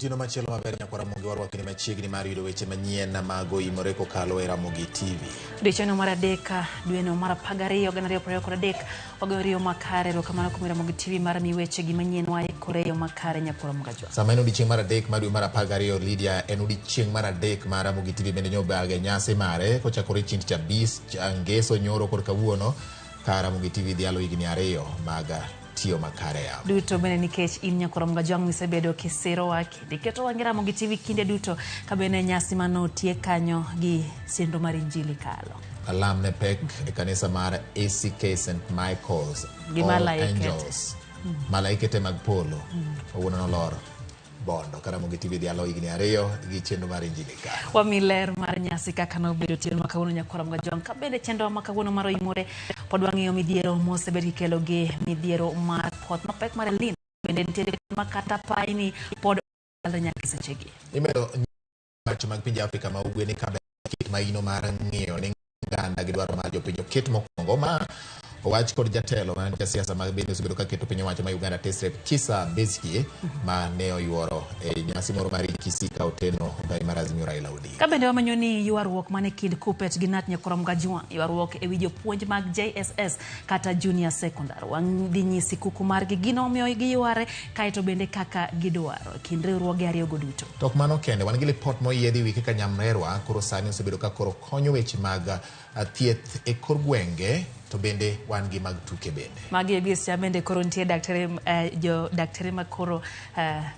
Otieno machielo maber nyakwar Ramogi warwakni machiegni mar yudo weche manyien mago imore kokalo e Ramogi TV. Odiechieng'no mar adek dweno mar 12 2023 wagoyo riyo makare. Erokamano kuom Ramogi TV mar mi weche gi manyien waikore e yo makare nyakwar Ramogi Ajwang'. Sama en odiechieng' mar adek mar dwe mar 12 Lydia, en odiechieng' mar adek mar Ramogi TV bende nyobage nyasi mare kochakore chieng' tich abich, ngeso, nyoro kod kawuono ka Ramogi TV dhialo higni 2 mag tiyo makare yamo. Duto bende nikech in nyakwar Ramogi Ajwang' misebedo kisirowa kendo iketo wang'i Ramogi TV kinde duto ka bende nyasi manotiek kanyo gi chenro mar Injili kalo. Alam ne pek e kanisa mar ACK St. Michael's Gi All malaikete. Angels. Malaikete mag polo. Kawuono nolor Bondo ka Ramogi TV dhialo higni 2 gi chenro mar Injili kalo. Wami ler mar nyasi kaka nobedo otieno ma kawuono nyakwar Ramogi Ajwang'. Ka bende chenro ma kawuono mar oimore pod wang'iyo midhiero mosebed kikelo gi midhiero mar koth mapek mar El Nino. Bende nitiere ma kata paini pod olal nyaka sechegi. Imedo wacho mag pinje Afrika ma ugwe ni kabe kit maino mar ng'iyo ni oganda gi dwaro mar jopiny oket mokwongo ma owach kod jatelo ma jasiasa ma bende osebedo ka keto piny owacho ma Uganda Tesrep Kizza Besigye ma ne oyuoro e nyasi moro mar Kisii ka oteno ogai mar Azimio Raila Odinga. Ka bende wamanyo ni ywaruok mane kind Kuppet gi Nat Nyakwar Ramogi Ajwang', ywaruok ewi jopuonj mag JSS kata Junior Secondary. Wadhi nyisi kuku margi gino omiyo giyware kaeto bende kaka gidwaro e kind riwruoge ariyogo duto. To ok mano kende, wan gi lipot moyiedhi wi kaka nyamrerwa koro sani osebedo ka koro konyo weche mag thieth e kor gwenge to bende wan gi mag tuke bende. Magi e gis bende koro nitie daktari, jo daktari ma koro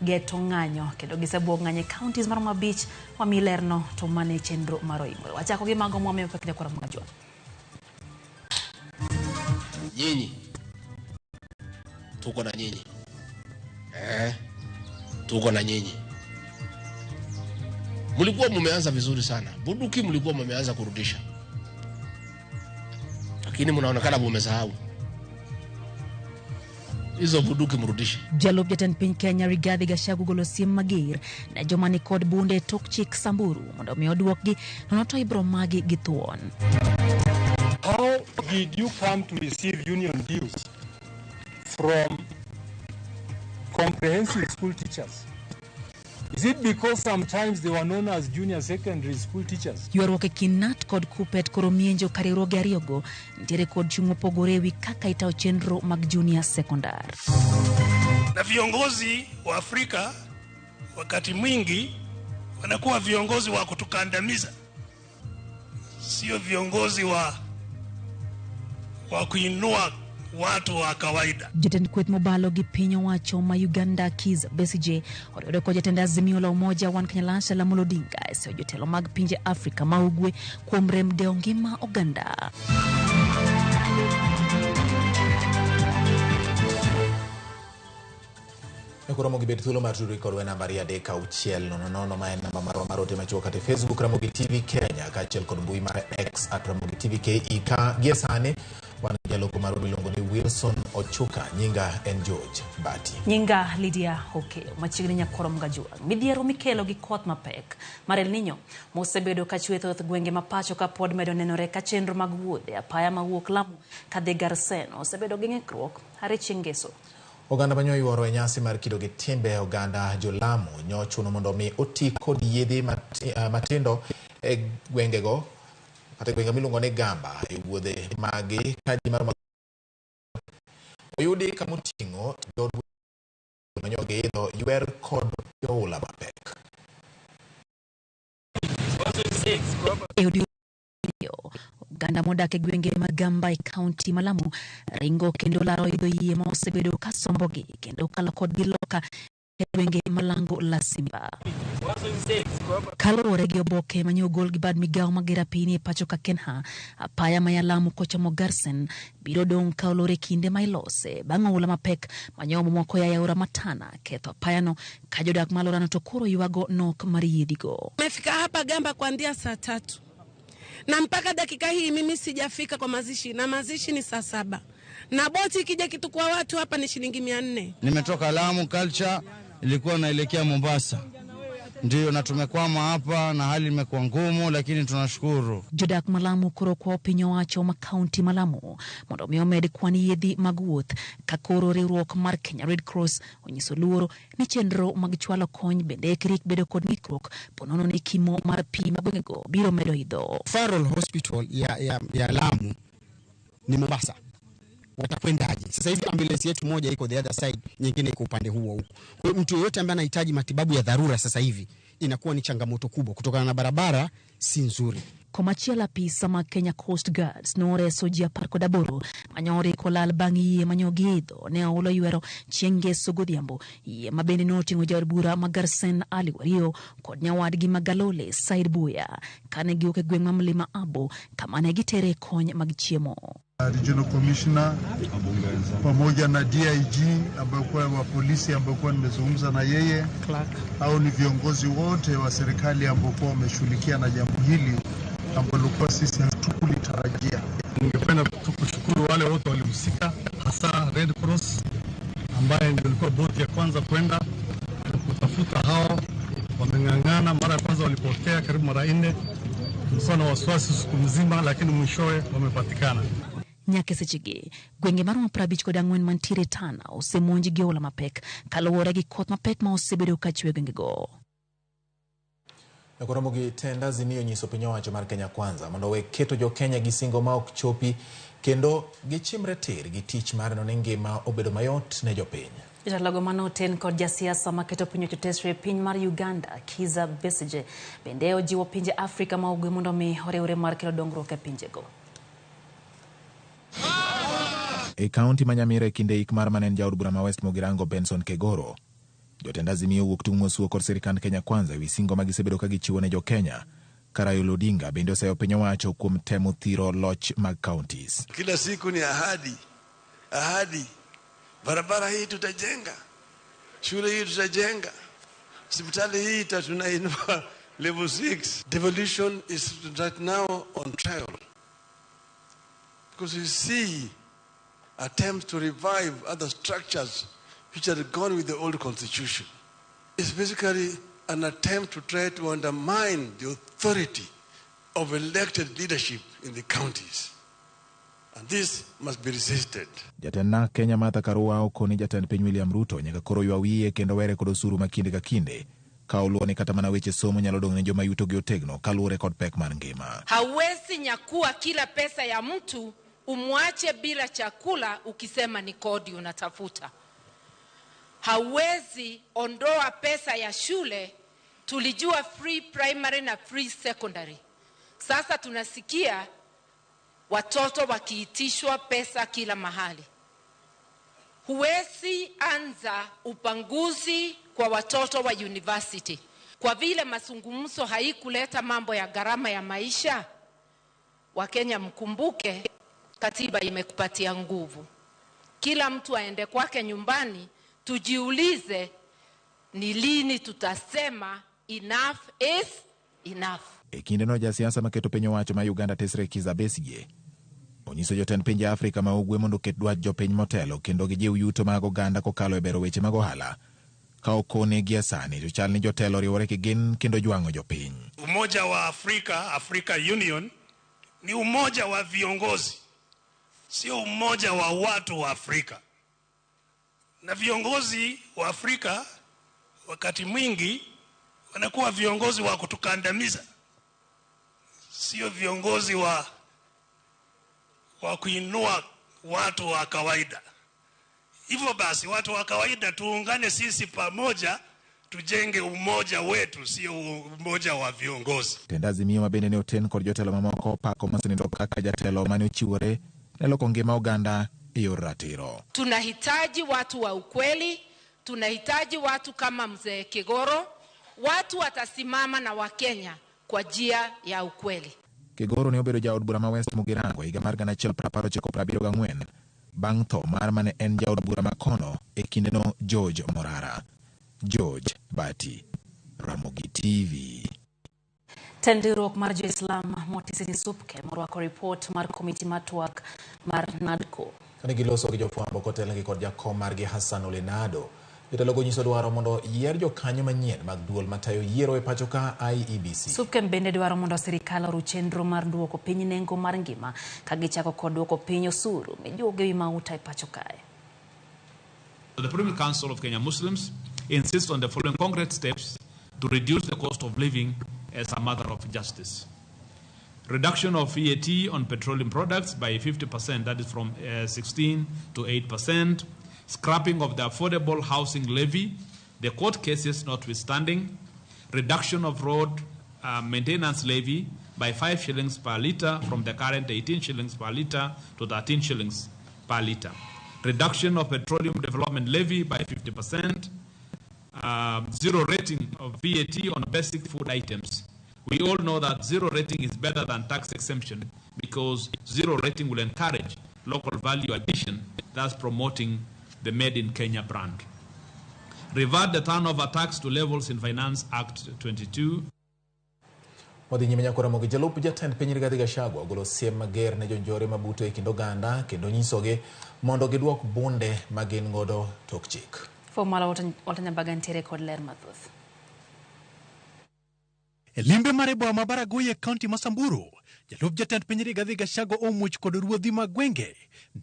geto ng'anyo kendo gisebuok ng'anyo e counties maromo 5 wami lerno to mane chenro mar oimore. Wachako gi mago mwamiyo pek nyakwar Ramogi Ajwang'. Nyinyi tuko na nyinyi. Tuko na nyinyi. Mlikuwa mumeanza vizuri sana. Bunduki mlikuwa mumeanza kurudisha. Lakini mnaonekana mumesahau. Hizo bunduki mrudishe. Jalup jatend piny Kenya Rigathi Gachagua ogolo siem mager ne joma ni kod bunde tok chik Samburu mondo mi oduokgi nono to ibiro magi gi thuon. How did you come to receive union dues from comprehensive school teachers? Is it because sometimes they were known as junior secondary school teachers? Ywaruok e kind Nat kod Kuppet koro mienjo ka riwruoge ariyogo nitiere kod chung' mopogore ewi kaka itayo chenro mag junior secondary. Na viongozi wa Afrika wakati mwingi wanakuwa viongozi wa kutukandamiza, sio viongozi wa kuinua watu wa kawaida. Jatend kweth mobalo gi piny owacho ma Uganda Kizza Besigye oriwore kod jatend Azimio la Umoja One Kenya Alliance Raila Amolo Odinga e seyo jotelo mag pinje Afrika ma ugwe kuom rem dewo ngima oganda. Koro Ramogi bed thuolo mar tudri kodwa e namba 23600 ma en namba marwa mar ote machuok kata e Facebook Ramogi TV Kenya kaachiel kod mbui mar X at Ramogi TV KE. Ka gie sani wan gi jaloko marwa miluongo ni Wilson Ochuka, nyinga en George Bati. Nyinga Lydia Okeyo, machiegni nyakwar Ramogi Ajwang'. Midhiero mikelo gi koth mapek mar El Nino mosebedo ka chwe thoth gwenge ma pacho ka pod medo nenore ka chenro mag wuodhe apaya mawuok Lamu kadhi Garsen osebedo gi ng'ikruok are chieng' ngeso. Oganda manyo yuoro e nyasi mar kido gi timbe oganda jo-Lamu nyochuno mondo mi oti kod yedhe matindo e gwengego kata e gwenge miluongo ni Gamba e wuodhe magi ka ji maromo oyudi kamoting'o jood manyo giidho ywer kod oula mapek. E odiechieng' oganda modak e gwenge mag Gamba e kaunti ma Lamu ringo kendo laro idho yie ma osebedo ka sombogi kendo kalo kodgi loka e gwenge malango la Simba. Kaluwore gi oboke mane ogol gi bad migawo mag rapini e pacho ka Kenha, apaya ma ya Lamu kochomo Garsen biro dong' ka olor e kinde ma ilose bang' oula mapek manyomo moko ya aora Matana ketho apayano ka jodak ma alworano to koro ywago nok mar yiedhigo. Nimefika hapa Gamba kuanzia saa 3 na mpaka dakika hii mimi sijafika kwa mazishi, na mazishi ni saa 7 na boti ikija kitukua watu hapa ni shilingi 400. Nimetoka Lamu Culture, ilikuwa naelekea Mombasa. Ndio, na tumekwama hapa na hali imekuwa ngumu, lakini tunashukuru. Jodak ma Lamu koro kwayo piny owacho ma kaunti ma Lamu mondo mi omed kwan yiedhi mag wuoth ka koro riwruok mar Kenya Red Cross onyiso luoro ni chenro mag chwalo kony bende kik bedo kod ng'ikruok ponono ni kimo mar pi ma gwengego biro medo idho. Referral Hospital ya Lamu ni Mombasa. Watakwendaje? Sasa hivi ambulance yetu moja iko the other side, nyingine iko upande huo huko. Kwa hiyo mtu yeyote ambaye anahitaji matibabu ya dharura sasa hivi inakuwa ni changamoto kubwa kutokana na barabara si nzuri. Komachielo apisa mag Kenya Coast Guards noreso ji 18 manyori kolal bang' yie manyo giidho ne oula oywero chieng' ngeso godhiambo. Yie ma bende noting'o jaod bura ma Garsen Ali Wario kod nyawadgi ma Galole Said Buya kane giwuok e gweng' ma Mlima Abo kama ne gitere kony mag chiemo. Regional Commissioner pamoja na DIG ambaye kwa wa polisi ambaye kwa nimezungumza na yeye au ni viongozi wote wa serikali ambao kwa wameshughulikia na jambo hili ambalo kwa sisi hatukulitarajia. Ningependa tu kushukuru wale wote walihusika, hasa Red Cross ambaye ndio ilikuwa boti ya kwanza kwenda kutafuta hao. Wameng'ang'ana, mara ya kwanza walipotea karibu mara 4, tulikuwa na wasiwasi siku mzima, lakini mwishowe wamepatikana. Nyaka sechegi gwenge maromo 54 mantiere Tana osemonj gi oula mapek kaluwore gi koth mapek ma osebedo kachwe gwengego. Koromo gi tend Azimio nyiso piny owacho mar Kenya Kwanza mondo owe keto jo Kenya gi singo ma ok chopi kendo gichimre tir gi tich mar neno ni ngima obedo mayot ne jopiny. Jatelo manoten kod jasiasa maketo piny owacho tesre e piny mar Uganda Kizza Besigye bende ojiwo pinje Afrika ma ugwe mondo mi oriwre mar kelo dongruok e pinjego. E kaunti ma Nyamira e kinde ik mar mane en jaod bura ma West Mugirango Benson Kegoro, jotend Azimio owuok tung' mosuo kod sirikand Kenya Kwanza ewi singo ma gisebedo ka gichiwo ne jo Kenya. Ka Raila Odinga bende oseyo piny owacho kuom temo thiro loch mag counties. Kila siku ni ahadi, ahadi. Barabara hii tutajenga, shule hii tutajenga, hospitali hii tunainua level 6. Devolution is right now on trial because you see attempts to revive other structures which had gone with the old constitution. It's basically an attempt to try to undermine the authority of elected leadership in the counties. And this must be resisted. Jatend NARC Kenya Martha Karua okoni jatend piny William Ruto nyaka koro ywa wiye kendo were kod osuru ma kinde ka kinde ka oluwo ni kata mana weche somo nyalo dong' ne joma yutogi otegno kaluwore kod pek mar ngima. Hauwezi nyakua kila pesa ya mtu umwache bila chakula ukisema ni kodi unatafuta. Hauwezi ondoa pesa ya shule. Tulijua free primary na free secondary. Sasa tunasikia watoto wakiitishwa pesa kila mahali. Huwezi anza upanguzi kwa watoto wa university. Kwa vile mazungumzo haikuleta mambo ya gharama ya maisha, Wakenya mkumbuke katiba imekupatia nguvu. Kila mtu aende kwake nyumbani, tujiulize ni lini tutasema enough is enough. E kindeno jasiasa maketo piny owacho ma Uganda tesre Kizza Besigye onyiso jotend pinje Afrika ma ugwe mondo oket dwach jopiny motelo kendo gijiw yuto mag oganda kokalo e bero weche mag ohala. Ka okone gie sani to chal ni jotelo oriwore kigin kendo jwang'o jopiny. Umoja wa Afrika, Africa Union, ni umoja wa viongozi, sio umoja wa watu wa Afrika. Na viongozi wa Afrika wakati mwingi wanakuwa viongozi wa kutukandamiza, sio viongozi wa kuinua watu wa kawaida. Hivyo basi watu wa kawaida tuungane sisi pamoja, tujenge umoja wetu, sio umoja wa viongozi. Tend Azimio ma bende ne oten kod jotelo mamoko pako mosenindo kaka jatelo mane ochiwore ne loko ngima oganda e yor ratiro. Tunahitaji watu wa ukweli, tunahitaji watu kama Mzee Kigoro, watu watasimama na Wakenya kwa njia ya ukweli. Kigoro ne obedo jaod bura ma West Mugirango higa mar 1974 bang' tho mar mane en jaod bura makono e kindeno George Morara. George Bati, Ramogi TV. Tend riwruok mar Jo-Islam motisi Supke morwako ripot mar komiti mar twak mar NADCO. Kane giloso gi jofwambo kotelnegi kod jakom margi Hassan Olenado, Jotelo go nyiso dwaro mondo yier jokanyo manyien mag duol matayo yiero e pacho ka IEBC. SUPKEM bende dwaro mondo sirikal oru chenro mar duoko piny nengo mar ngima ka gichako kod duoko piny osuru mijuogo ewi mauta e pacho kae. The Supreme Council of Kenya Muslims insists on the following concrete steps to reduce the cost of living as a matter of justice. Reduction of VAT on petroleum products by 50%, that is from 16 to 8%. Scrapping of the affordable housing levy, the court cases notwithstanding. Reduction of road maintenance levy by 5 shillings per litre from the current 18 shillings per litre to 13 shillings per litre. Reduction of petroleum development levy by 50%. Zero rating of VAT on basic food items. We all know that zero rating is better than tax exemption because zero rating will encourage local value addition, thus promoting the Made in Kenya brand. Revert the turnover tax to levels in Finance Act 22. Wadhi nyime nyako Ramogi. Jalup jatend piny Rigathi Gachagua ogolo siem mager ne jonjore mabuto e kind oganda kendo nyisogi mondo giduok bunde ma gin godo tok chik. Fomala Walter Nyambaga nitiere kod ler mathoth. E limbe mar e boma ma Baragoi e kaunti ma Samburu, jalup jatend piny Rigathi Gachagua omuoch kod ruodhi mag gwenge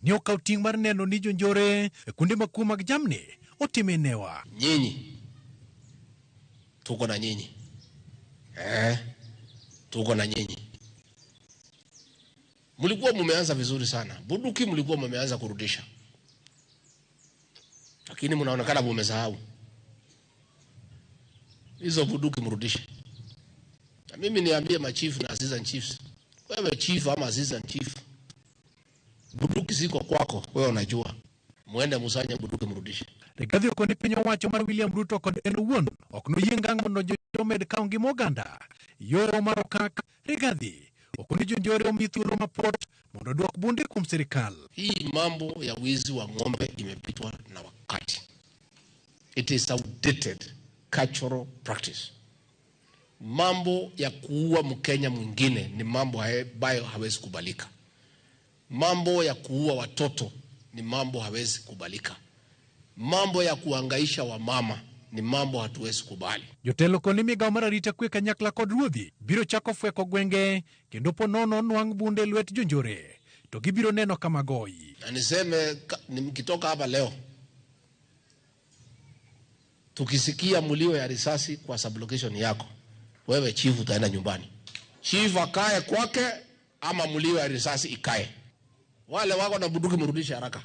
ni okaw ting' mar neno ni jonjore e kuonde makuo mag jamni otime newa. Nyinyi tuko na nyinyi, tuko na nyinyi. Mlikuwa mumeanza vizuri sana, bunduki mlikuwa mumeanza kurudisha, lakini mnaonekana mumesahau hizo bunduki, mrudishe. Na mimi niambie machief na assistant chiefs, wewe chief ama assistant chief, bunduki ziko kwako, wewe unajua, muende musanye bunduki mrudishe. Rigathi okoni piny owacho mar William Ruto kod en owuon ok noyie ngang' mondo jonjore omed kawo ngima oganda. Yo mar okak Rigathi okoni jonjore omi thuolo mapot mondo oduok bunde kuom sirikal. Hii mambo ya wizi wa ng'ombe imepitwa na wakati. It is outdated cultural practice. Mambo ya kuua Mkenya mwingine ni mambo ambayo hawezi kubalika. Mambo ya kuua watoto ni mambo hawezi kubalika. Mambo ya kuhangaisha wamama ni mambo hatuwezi kubali. Jotelo koni migawo mar arita kwe kanyakla kod ruodhi biro chako fweko gwenge kendo po nono nwang' bunde lwet jonjore to gibiro neno kama goyi. Na niseme nikitoka hapa leo, tukisikia mlio ya risasi kwa sublocation yako, wewe chief utaenda nyumbani. Chief akae kwake ama mlio ya risasi ikae. Wale wako na bunduki mrudishe haraka.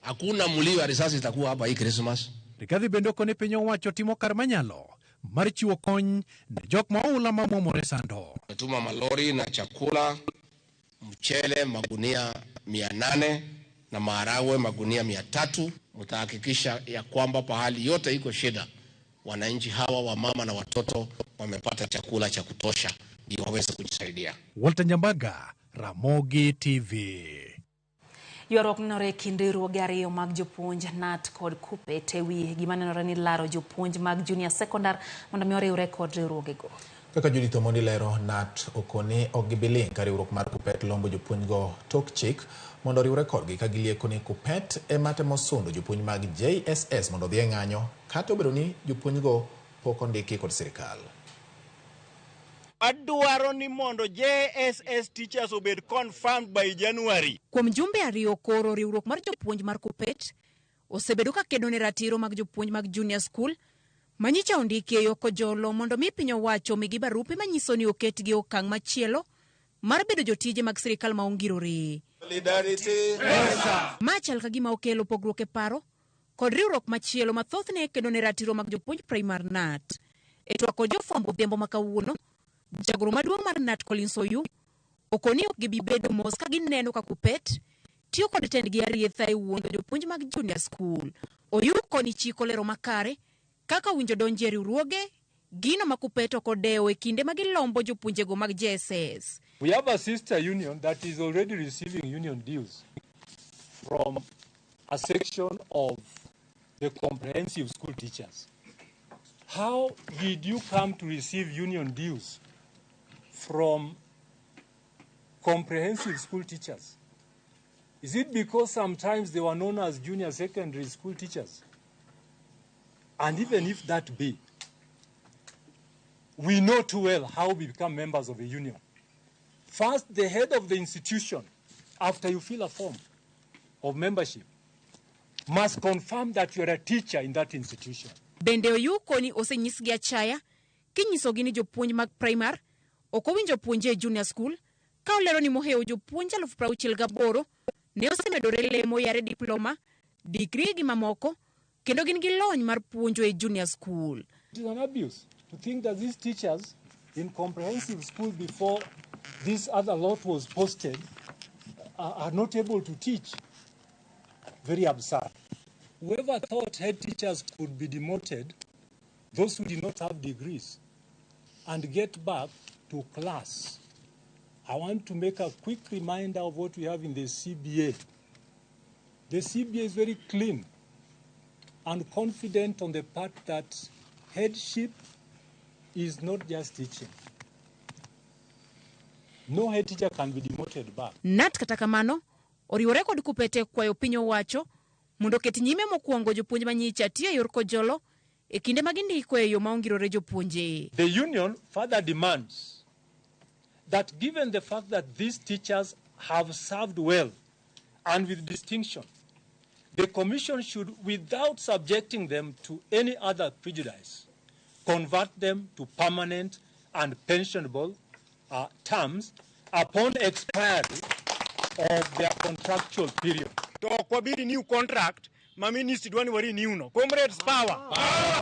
Hakuna mlio ya risasi itakuwa hapa hii Christmas. Rigathi bende okone piny owacho timo kar manyalo mar chiwo kony ne jok ma oula mamwomore sando. Natuma malori na chakula, mchele magunia 800 na maharagwe magunia 300. Mtahakikisha ya kwamba pahali yote iko shida, wananchi hawa wa mama na watoto wamepata chakula cha kutosha ndio waweze kujisaidia. Walter Nyambaga, Ramogi TV. Ywaruok nenore e kind riwruoge ariyo mag jopuonj KNUT kod KUPPET ewi gima nenore ni laro jopuonj mag junior secondary mondo mi oriwre kod riwruogego. Kaka Judith Omondi lero, KNUT okoni ok gibi ka riwruok mar KUPPET lombo jopuonjgo tok chik mondo oriwre kodgi ka gilieko ni KUPPET ema temo sundo jopuonj mag JSS mondo odhi e ng'anyo kata obedo ni jopuonjgo pok ondiki kod sirikal. Adwaro ni mondo JSS teachers obed confirmed by January. Kuom jumbe ariyo koro riwruok mar jopuonj mar KUPPET osebedo ka kedo ne ratiro mag jopuonj mag junior school manyicha ondiki e yo kojolo mondo mi piny owacho omigi barupe manyiso ni oketgi e okang' machielo mar bedo jotije mag sirikal ma ongirore. Solidarity. Ma chal ka gima okelo pogruok e paro kod riwruok machielo ma thothne kedo ne ratiro mag jopuonj primar KNUT. E twak kod jofwambo odhiambo ma kawuono, jagoro maduong' mar KNUT Collins Oyu okoni ok gibi bedo mos ka gineno ka KUPPET tiyo kod tendgi arietha e wuondo jopuonj mag junior school. Oyu koni chiko lero makare kaka owinjo donji e riwruoge gino ma KUPPET ok odewo e kinde ma gilombo jopuonjego mag JSS. We have a sister union that is already receiving union dues from a section of the comprehensive school teachers. How did you come to receive union dues from comprehensive school teachers Is it because sometimes they were known as junior secondary school teachers? And even if that be, we know too well how we become members of a union. First, the head of the institution, after you fill a form of membership, must confirm that you are a teacher in that institution. Bende oyuko ni osenyisgi achaya kinyisogi ni jopuonj mag primar ok owinjo puonje e junior school ka olero ni mohewo jopuonj 68,000 ne osemedore lemo yare diploma, digri gi mamoko kendo gin gi lony mar puonjo e junior school. It is an abuse to think that these teachers in comprehensive school before this other lot was posted are not able to teach. Very absurd. Whoever thought head teachers could be demoted, those who did not have degrees, and get back to class. I want to make a quick reminder of what we have in the CBA. The CBA is very clean and confident on the part that headship is not just teaching. No head teacher can be demoted back. Nat kata kamano oriwore kod Kupete kwayo piny owacho mondo oket nyime mokwongo jopuonj manyicha tiyo e yor kojolo e kinde ma gindiko e yo ma ongirore jopuonje. The union further demands that given the fact that these teachers have served well and with distinction, the commission should, without subjecting them to any other prejudice, convert them to permanent and pensionable terms upon expiry of their contractual period. To ok wabi renew contract ma ministry dwa ni wa renew no. Comrades, power.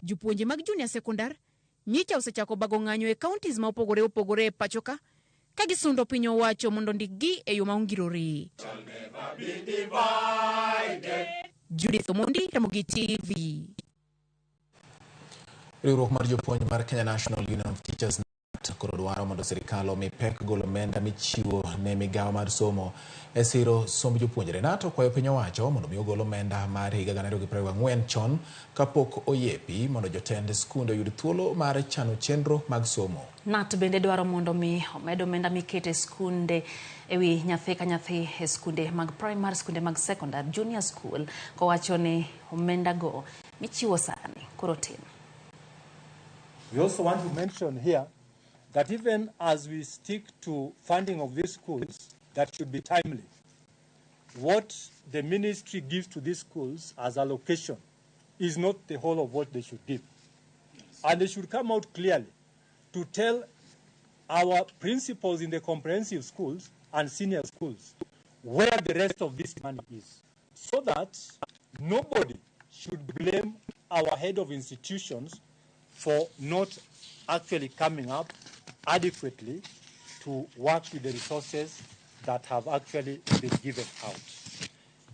Jopuonje mag junior secondar nyicha osechako bago ng'anyo e counties ma opogore opogore e pacho ka ka gisundo piny owacho mondo ndikgi e yo ma ongirore. Judith Omondi, Ramogi TV. Riwruok mar jopuonj mar Kenya National Union of Teachers koro dwaro mondo sirikal omi pek golo omenda michiwo ne migawo mar somo e siro somb jopuonjre. NATO kwayo piny owacho mondo mi ogol omenda mar higa 2024 chon kapok oyepi mondo jotend skunde oyud thuolo mar chano chenro mag somo. NAT bende dwaro mondo mi omed omenda mikete skunde ewi nyathi ka nyathi e skunde mag primary, skunde mag secondary, junior school, kowacho ni omenda go michiwo sani koro tin. We also want to mention here that even as we stick to funding of these schools, that should be timely. What the ministry gives to these schools as allocation is not the whole of what they should give. And they should come out clearly to tell our principals in the comprehensive schools and senior schools where the rest of this money is, so that nobody should blame our head of institutions for not actually coming up adequately to work with the resources that have actually been given out.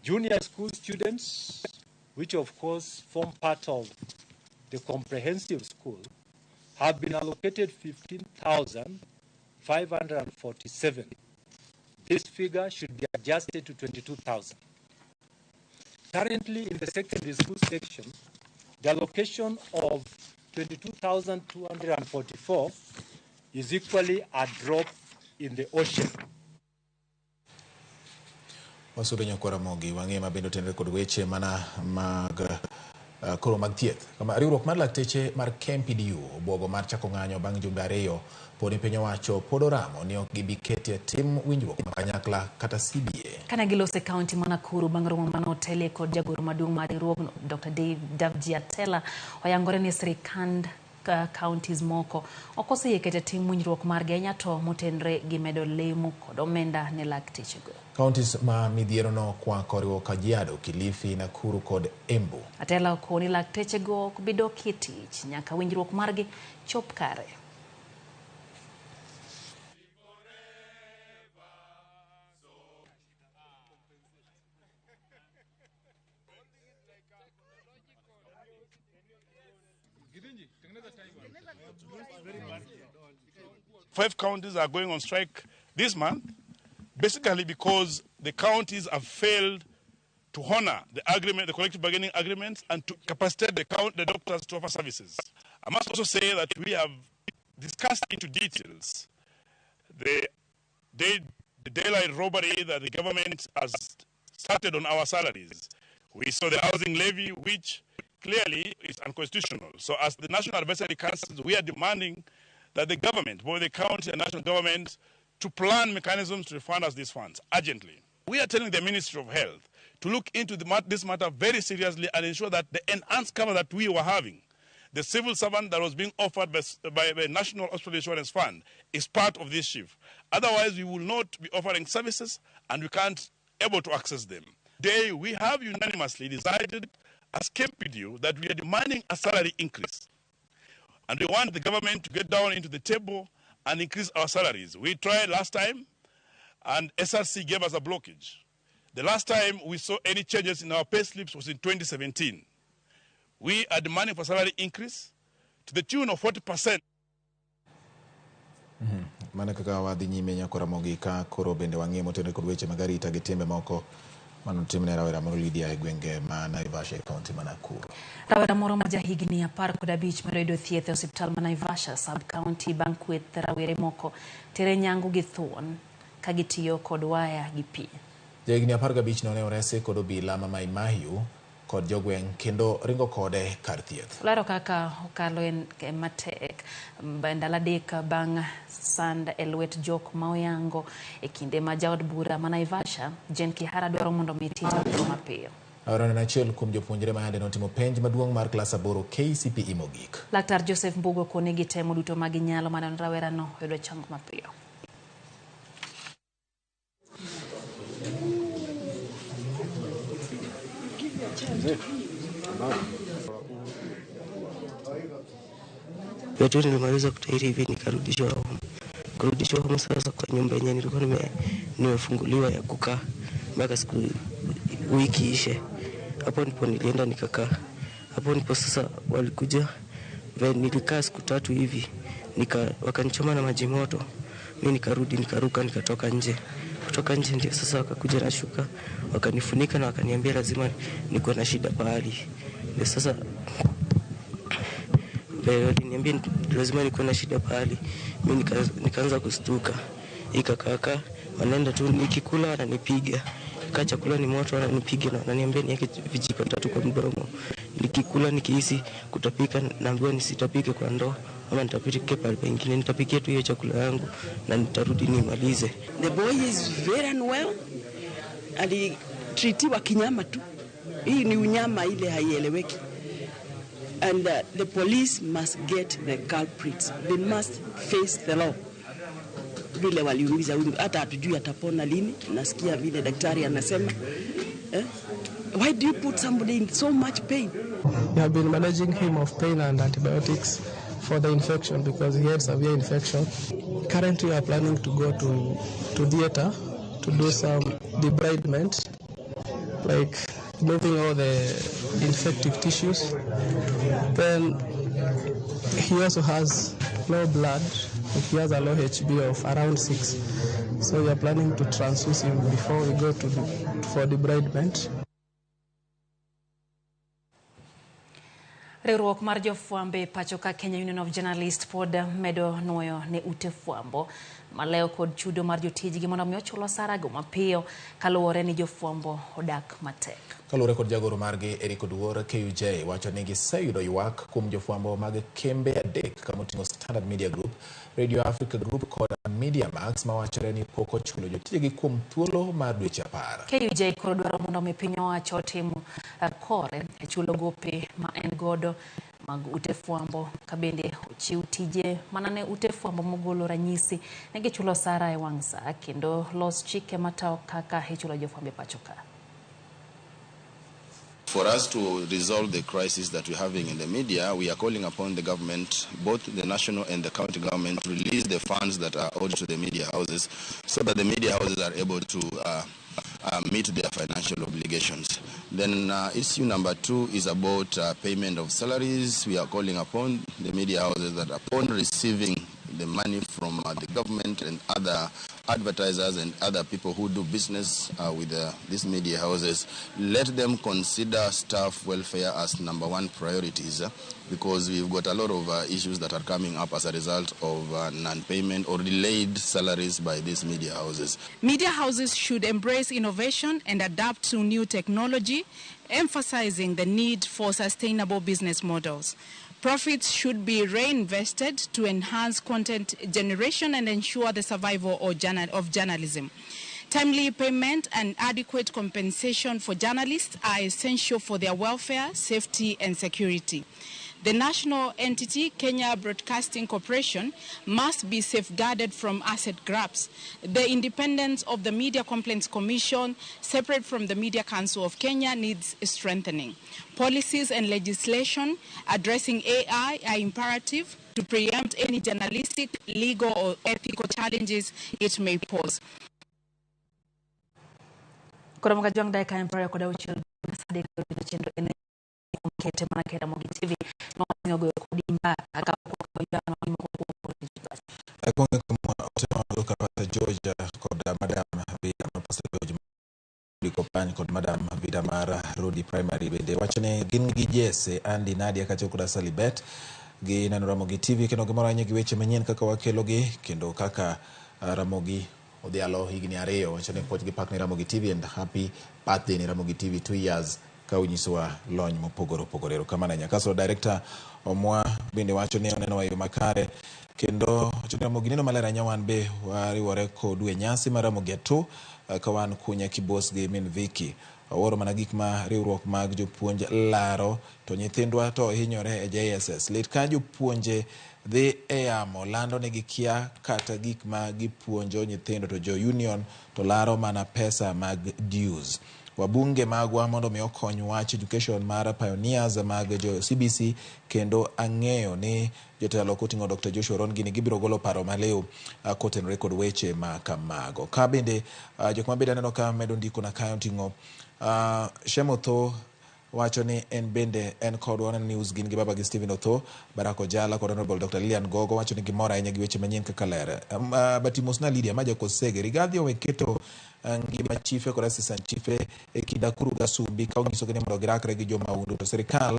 Junior school students, which of course form part of the comprehensive school, have been allocated 15,547. This figure should be adjusted to 22,000. Currently in the secondary school section, the allocation of 22,244 is equally a drop in the ocean. Wasudo nyakwara Mogi wang'e ma bende otenore kod weche mana mag koro mag thieth. Kama riwruok mar lakteche mar KMPDU obwogo mar chako ng'anyo bang' jumbe ariyo pod ni piny owacho pod oramo ni ok gibi ketie tim winjruok ma kanyakla kata CBA. Kane giloso e kaunti ma Nakuru bang' romo mane otelie kod jagoro maduong' mar riwruogno Dr. Davji Atela oyangore ni sirikand counties moko ok oseyie keto e tim winjruok margi ahinya to motenre gi medo lemo kod omenda ne laktechego. Counties ma midhiero no kwako oriwo Kajiado, Kilifi, Nakuru kod Embu. Atela okoni laktechego ok bi dok e tich nyaka winjruok margi chop kare. Five counties are going on strike this month, basically because the counties have failed to honor the agreement, the collective bargaining agreements, and to capacitate the doctors to offer services. I must also say that we have discussed into details the daylight robbery that the government has started on our salaries. We saw the housing levy, which clearly is unconstitutional. So as the National Advisory Council, we are demanding that the government, both the county and national government, to plan mechanisms to refund us these funds urgently. We are telling the Ministry of Health to look into this matter very seriously and ensure that the enhanced cover that we were having, the civil servant that was being offered by the National Hospital Insurance Fund, is part of this shift. Otherwise, we will not be offering services and we can't able to access them. Today, we have unanimously decided as KMPDU that we are demanding a salary increase. And we want the government to get down into the table and increase our salaries. We tried last time, and SRC gave us a blockage. The last time we saw any changes in our pay slips was in 2017. We are demanding for salary increase to the tune of 40%. Mana kaka wadhi nyime nyako Ramogi ka koro bende wang'e motenore kod weche mag arita gi timbe moko manotimne rawera moro Lydia e gwenge ma Naivasha e kaunti ma Nakuru. Rawera moro ma jahigni 15 medo yudo thieth e osiptal ma Naivasha sub county bang' kweth rawere moko tere nyangu gi thuon ka gitiyo kod waya gi pi. Jahigni 15 no ne oresi kod obila ma Mai Mahiu kod jogweng' kendo ringo kode kar thieth. Olero kaka okalo e matek ndalo 3 bang' sand e lwet jok ma oyango e kinde ma jaod bura ma Naivasha Jane Kihara dwaro mondo mi tich otim mapiyo. Rawerano en achiel kuom jopuonjre ma yande notimo penj maduong' mar klas 8 KCPE mogik. Laktar Joseph Mbugo koni gitemo duto ma ginyalo mondo rawerano oyud chango mapiyo. Yote nilimaliza kutairi hivi nikarudishwa home. Kurudishwa home sasa kwa nyumba yenyewe nilikuwa nimefunguliwa ya kukaa mpaka siku wiki ishe. Hapo ndipo nilienda nikakaa. Hapo ndipo sasa walikuja, nilikaa siku 3 hivi, wakanichoma na maji moto. Mimi nikarudi nikaruka nikatoka nje. Kutoka nje ndio sasa wakakuja na shuka, wakanifunika na wakaniambia lazima niko na shida pahali. Ndio sasa waliniambia lazima niko na shida pahali. Mimi nikaanza kustuka. Ikakaka wanaenda tu nikikula wananipiga. Kaa chakula ni moto wananipiga na wananiambia niweke vijiko 3 kwa mdomo. Nikikula nikihisi kutapika naambiwa nisitapike kwa ndoo ama nitapike pale pengine, nitapikia tu hiyo chakula yangu na nitarudi nimalize. The boy is very unwell. Alitreatiwa kinyama tu. Hii ni unyama ile haieleweki. And the police must get the culprits. They must face the law. Vile waliumiza huyu, hata hatujui atapona lini. Nasikia vile daktari anasema. Why do you put somebody in so much pain? We have been managing him of pain and antibiotics for the infection because he had severe infection. Currently, we are planning to go to theater to do some debridement, like removing all the infective tissues. Then he also has low blood. He has a low HB of around 6. So we are planning to transfuse him before we go for debridement. Riwruok mar jofwambo e pacho ka Kenya Union of Journalists pod medo nuoyo ne ute fwambo malewo kod chudo mar jotijgi mondo mi ochul osara go mapiyo kaluwore ni jofwambo odak matek. Kaluwore kod jagoro margi Eric Oduor, KUJ wacho ni giseyudo ywak kuom jofwambo mag kembe 3 kamoting'o Standard Media Group, Radio Africa Group kod Media Max mawachore ni pok ochulo jotijegi kuom thuolo mar dweche 10. KUJ koro dwaro mondo mi piny owacho otim kore e chulo gope ma en godo mag ute fwambo ka bende ochiw tije mana ne ute fwambo mogolo ranyisi ne gichulo osara e wang' saa kendo los chike matayo kaka ichulo jofwambo e pacho ka. For us to resolve the crisis that we're having in the media, we are calling upon the government, both the national and the county government, to release the funds that are owed to the media houses so that the media houses are able to meet their financial obligations. Then issue number 2 is about payment of salaries. We are calling upon the media houses that upon receiving the money from the government and other advertisers and other people who do business with these media houses, let them consider staff welfare as number one priorities, because we've got a lot of issues that are coming up as a result of non-payment or delayed salaries by these media houses. Media houses should embrace innovation and adapt to new technology, emphasizing the need for sustainable business models. Profits should be reinvested to enhance content generation and ensure the survival of journalism. Timely payment and adequate compensation for journalists are essential for their welfare, safety, and security. The national entity, Kenya Broadcasting Corporation, must be safeguarded from asset grabs. The independence of the Media Complaints Commission, separate from the Media Council of Kenya, needs strengthening. Policies and legislation addressing AI are imperative to preempt any journalistic, legal, or ethical challenges it may pose. Koro mga juang dakika empire koda uchiel sadek chenro en kete mana kera Ramogi TV nogoyo kodi mbaka akwonge kuma otemo kaka Georgia kod madam Vida Pastor George Kopany kod madam Vida mar Rodi Primary bende wacho ni gin gi Jesse Andy Nadia kaachiel koda Salibet gi neno Ramogi TV kendo gimoro ahinya gi weche manyien kaka wakelogi kendo kaka Ramogi odhialo higni 2 wacho ni puoch gi pak ne Ramogi TV and happy birthday ne Ramogi TV 2 years ka unyisowa lony mopogore opogore. Erokamano ahinya. Kasto director Omwa bende wacho ni oneno e yo makare kendo wacho ni Ramogi neno maler ahinya, wan be wariwore kodu e nyasi mar Ramogi Atu ka wan Kunya Kibos gi min Vicky. Owuoro mana gik ma riwruok mag jopuonj laro to nyithindwa to hinyore e JSS. Lit ka jopuonje dhi e yamo lando ni gikia kata gik ma gipuonjo nyithindo to jo union to laro mana pesa mag dues. Wabunge magwa mondo mi okony wach education mar pioneers mag jo CBC kendo ang'eyo ni jotelo koting'o Dr. Joshua Ron gini gibiro golo paro maliw kotenore kod weche ma kamago. Ka bende jok ma bende aneno ka medo ndiko na kae oting'o Shem Otho wacho ni en bende en kodwa waneno news gin gi baba gi Stephen Otho, Barack Ojala kod Honorable Dr. Lilian Gogo wacho ni gimor ahinya gi weche manyien kaka ler. Batimos na Lydia Maja Kosege Rigathi owe keto ngima chife kod assistant chife e kind Akuru gi Asumbi ka onyisogi ni mondo girakre gi jomahundu to sirikal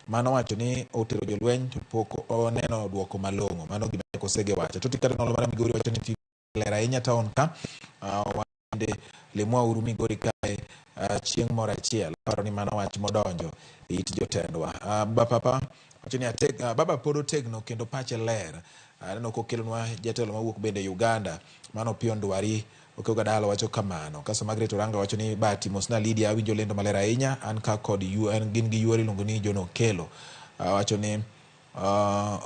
mano wacho ni otero jolweny to pok oneno duoko malong'o. Mano gima Kosege wacho. Toti kata nolo mar Migori wacho ni TV ler ahinya town ka wande lemwa uru Migori kae chieng' moro achiel. Aparo ni mano wach modonjo e it jotendwa. Baba papa wacho ni baba pod otegno kendo pache ler. Aneno kokelonwa jatelo mawuok bende Uganda mano Opiyo Ndwari Okeyo Gadalo wacho kamano. Kasto Margaret Oranga wacho ni Bati mosna Lydia awinjo lendo maler ahinya an ka kod gin gi yuori iluongo ni John Okelo. Wacho ni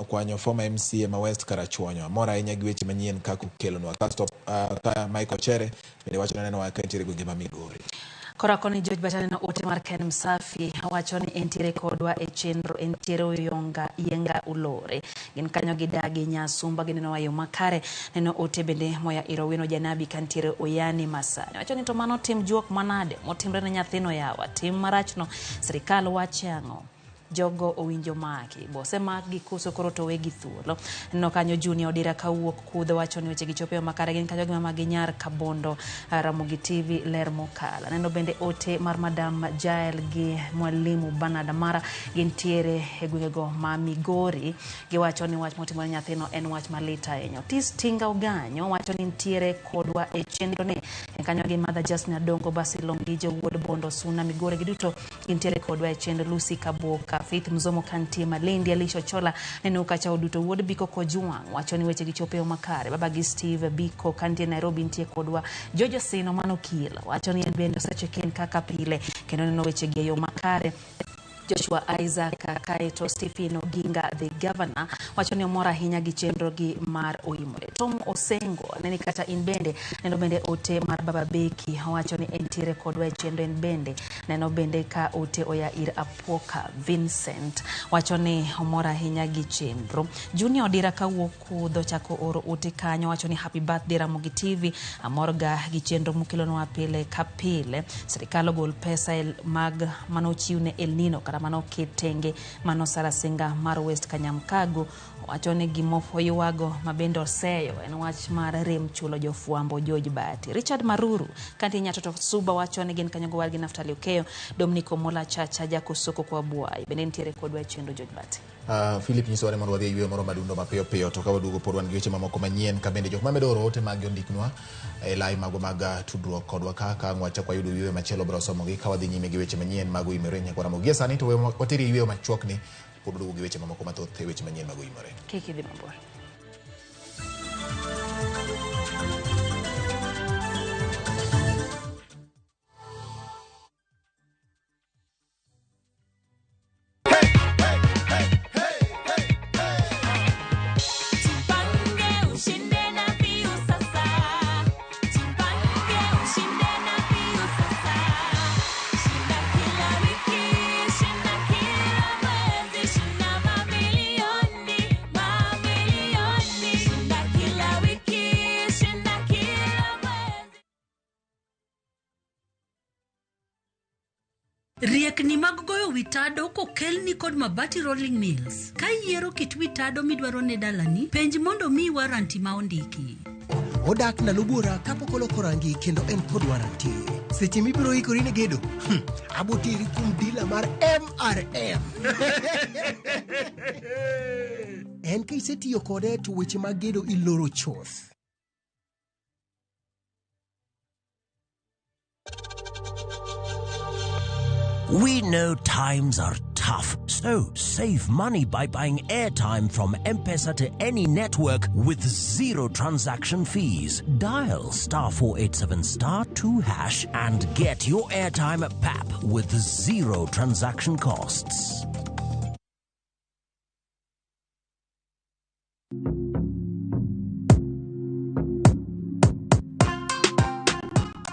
okwanyo former MCA ma West Karachuonyo. Amor ahinya gi weche manyien kaka okelonwa. Kasto ka Michael Chere bende wacho ni oneno ka entiere gwenge ma Migori. Kora koni George Bata neno ote mar Ken Msafi wacho ni entiere kodwa e chenro entiere Oyonga Yenga Ulore. Gin kanyo gidagi Nyasumba gineno wa yo makare. Neno ote bende moya ir Owino Janabi kantiere Oyani Masani. Wacho ni to mano tim juok manade motimre ne nyathino yawa tim marachno sirikal wache ang'o? Jogo owinjo maki bose mak gi koso koro to wegi thuolo. Neno kanyo Junior Odira kawuok Kudho wacho ni weche gi chopo e makare gin kanyo gi mama gi nyar Kabondo Ramogi TV ler mokalo. Neno bende ote mar Madam Jael gi Mwalimu Bernard Amara gintiere e gwengego ma Migori. Giwacho ni wach motimore nyathino en wach malit ahinya. Otis Tinga Oganyo wacho ni nitiere kodwa e chenro ni. En kanyo gi Mother Jasmine Adongo Basil Ongijo wuod Bondo Suna Migori giduto gintiere kodwa e chenro. Lucy Kaboka Faith Mzomo kantie Malindi Alisha Chola neno kacha oduto wuod Biko Kojwang wacho ni weche gi chopo e makare. Baba gi Steve Biko kantie Nairobi nitie kodwa. Jojo Sino mano Kiel wacho ni en bende osecheck-in kaka pile kendo neno weche gi e yo makare. Joshua Isaac kaeto Stephen Oginga the governor wacho ni omor ahinya gi chenro gi mar Oimore. Tom Osengo neni kata in bende neno bende ote mar Baba Beki wacho ni entiere kodwa e chenro en bende neno bende ka ote oya ir Apoka Vincent wacho ni omor ahinya gi chenro. Junior Odira kawuok Kudho chako oro ote kanyo wacho ni happy birthday Ramogi TV amor ga gi chenro mukelonwa pile ka pile. Sirikal ogol pesa mag manochiw ne El Nino kata osara mane oket tenge mano Sarah Senga mar West Kanyamkago owacho ni gima oywago ma bende oseyo en wach mar rem chulo jofwambo George Bahati. Richard Maruru kantie Nyatoto Suba wacho ni gin kanyo gowadgi Naftali Okeyo, Dominic Omola Chacha Jakosoko kwa Bwai bende nitiere kodwa e chenro George Bahati. Philip nyisowa ni mondo wadhi e yweyo moro madundo mapiyo piyo to ka waduogo pod wan gi weche mamoko manyien ka bende jok mamedo oro ote mag ondiknwa e lai magwa mag tudruok kodwa ka ka ang' wachak wayudo yweyo machielo biro somogi ka wadhi nyime gi weche manyien mag Oimore nyaka Ramogi. Gie sani to we wateri e yweyo machuok ni pod waduogo gi weche mamoko mathoth e weche manyien mag Oimore. Kik idhi mabor. Jipange ushinde na Piu sasa. Jipange ushinde na Piu sasa. Shinda kila wiki, shinda kila mwezi, shinda mamilioni, mamilioni. Shinda kila wiki, shinda kila mwezi. Riekni mag goyo wi tado kokelni kod Mabati Rolling Mills. Ka iyiero kit wi tado midwaro ne dalani, penj mondo miyi waranti ma ondiki. Odak ndalo buora kapok oloko rangi kendo en kod waranti. Seche mibiro ikori ne gedo, aboteri kuom dila mar MRM. En ka isetiyo kode to weche mag gedo iloro chuth. We know times are tough, so save money by buying airtime from M-Pesa to any network with zero transaction fees. Dial star 487 star 2 hash and get your airtime at PAP with zero transaction costs.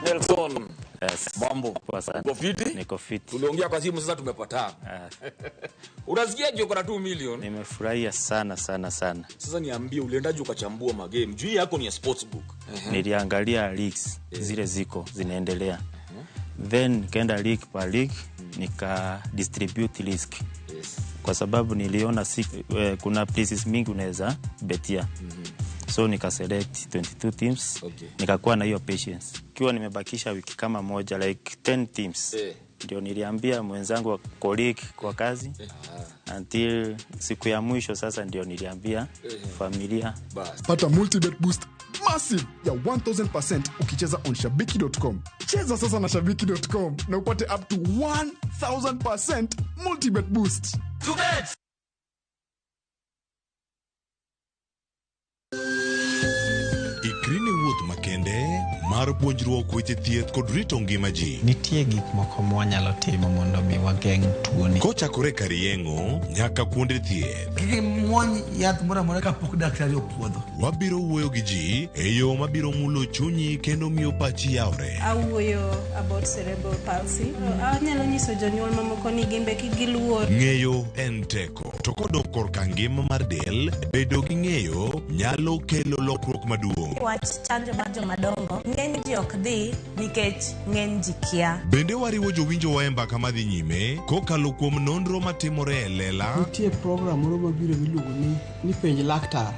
Nelson. Yes. Mambo. Poa sana. Uko fiti? Niko fiti. Tuliongea kwa simu sasa tumepatana. Unasikia uko na 2 million? Nimefurahia sana sana sana. Sasa niambie uliendaje ukachambua magame? Juu yako ni ya sportsbook. Niliangalia leagues zile ziko zinaendelea. Then nikaenda league per league nika distribute risk. Kwa sababu niliona kuna places mingi unaweza betia. So nika select 22 teams. Nikakuwa na hiyo patience. Kiwa nimebakisha wiki kama moja like 10 teams. Ndio niliambia mwenzangu wa colleague kwa kazi. Until siku ya mwisho sasa ndio niliambia familia. Pata multibet boost massive ya 1000% ukicheza on shabiki.com. Cheza sasa na shabiki.com na upate up to 1000% multibet boost. Ikri ne wuoth makende mar puonjruok weche thieth kod rito ngima ji. Nitie gik moko mwanyalo timo mondo mi wageng' tuoni. Kochakore kar yeng'o nyaka kuonde thieth. Kik imuony yath moro amora kapok daktari opuodho. Wabiro wuoyo gi ji e yo mabiro mulo chunyi kendo miyo pachi yawre. Awuoyo about cerebral palsy. Anyalo nyiso jonyuol mamoko ni gin be kik giluor. Ng'eyo en teko. To kodok korka ngima mar del, bedo gi ng'eyo nyalo kelo lokruok maduong'. Wach chanjo mar jomadongo, ng'eny ji ok dhi nikech ng'eny ji kia. Bende wariwo jowinjowa e mbaka madhi nyime kokalo kuom nonro matimore e lela. Nitie program moro mabiro miluongo ni penj laktar.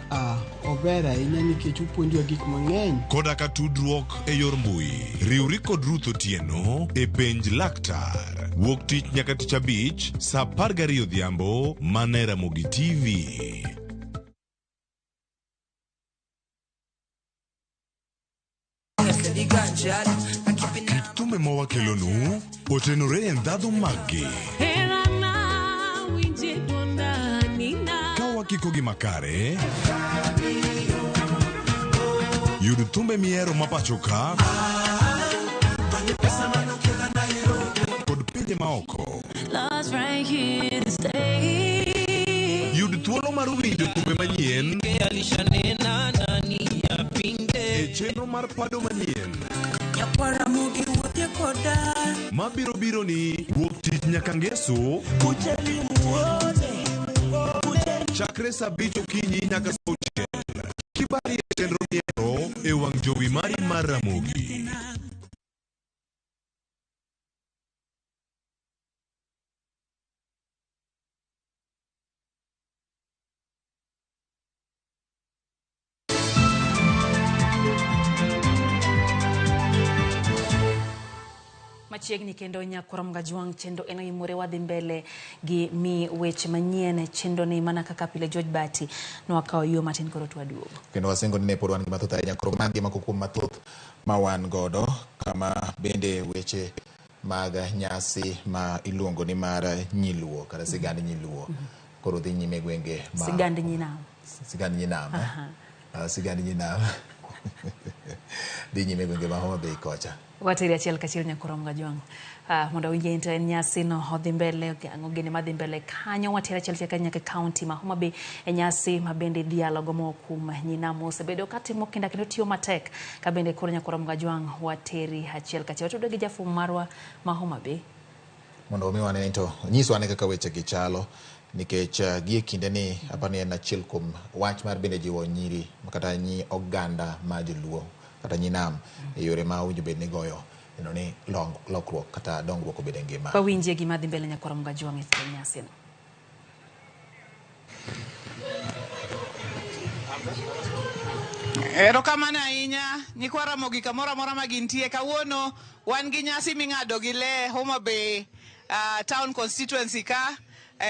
Ober ahinya nikech opuonjowa gik mang'eny. Koda ka tudruok e yor mbui. Riwri kod Ruth Otieno e penj laktar. Wuok tich nyaka tich abich saa 12 odhiambo mana e Ramogi TV. Kit thumbe mawakelonu otenore e ndhadhu maggi. Ka wakikogi makare, yud thumbe mihero mapacho ka kod pinje maoko. Yud thuolo mar winjo thumbe manyien e chenro mar pado manyien mabiro biro ni wuok tich nyaka ngeso chakre saa 5 okinyi nyaka saa 6 kibari e chenro mihero e wang' jowi mari mar Ramogi. Machiegni kendo nyakwar Mgajwang' chendo en oimore wadhi mbele gi mi weche manyien e chendo ni mana kaka pile George Bati nwakawo yo matin koro twaduogo. Kendo wasingo ni ne pod wan gi mathoth ahinya koro magi moko kuom mathoth ma wan godo kama bende weche mag nyasi ma iluongo ni mar nyiluo kata sigand nyiluo koro dhi nyime e gwenge ma Sigand nyinam. Sigand nyinam eh? Aha. Sigand nyinam dhi nyime e gwenge ma Homa Bay kocha. Wateri achiel kachiel nyakwar Mgajwang'. Mondo awinje to en nyasi no odhi mbele, ang'o gini madhi mbele kanyo. Wateri achiel kachiel nyaka e kaunti ma Homa Bay e nyasi ma bende idhialo go moko kuom nyinam osebedo katimo kinda kendo tiyo matek. Ka bende koro nyakwar Mgajwang' wateri achiel kachiel. Watudo gi jafwambo marwa ma Homa Bay. Mondo omi wane to nyiswa ane kaka weche gi chalo nikech gie kinde ni aparo ni en achiel kuom wach mar bende jiwo nyiri kata nyi oganda ma joluo kata nyi nam e yore ma owinjo bed ni goyo neno ni lokruok kata dongruok obed e ngima. Wawinjie gima dhi mbele nyakwar Mgajwang' e nyasino. Erokamano ahinya nyikwa Ramogi kamoro amora ma gintie. Kawuono wan gi nyasi ming'ado gi le Homa Bay Town Constituency ka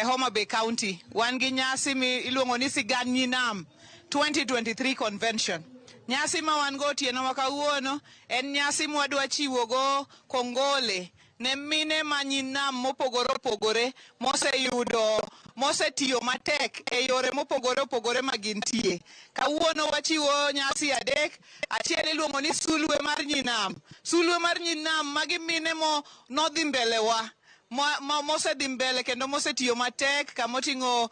Homa Bay County. Wan gi nyasi mi iluongo ni Sigand Nyinam 2023 Convention. Nyasi ma wan go otieno ma kawuono en nyasi mwadwa chiwo go kongole ne mine ma nyinam mopogore opogore moseyudo mosetiyo matek e yore mopogore opogore ma gintie. Kawuono wachiwo nyasi adek. Achiel iluongo ni sulwe mar nyinam. Sulwe mar nyinam magi mine mo nodhi mbele wa mosedhi mbele kendo mosetiyo matek kamoting'o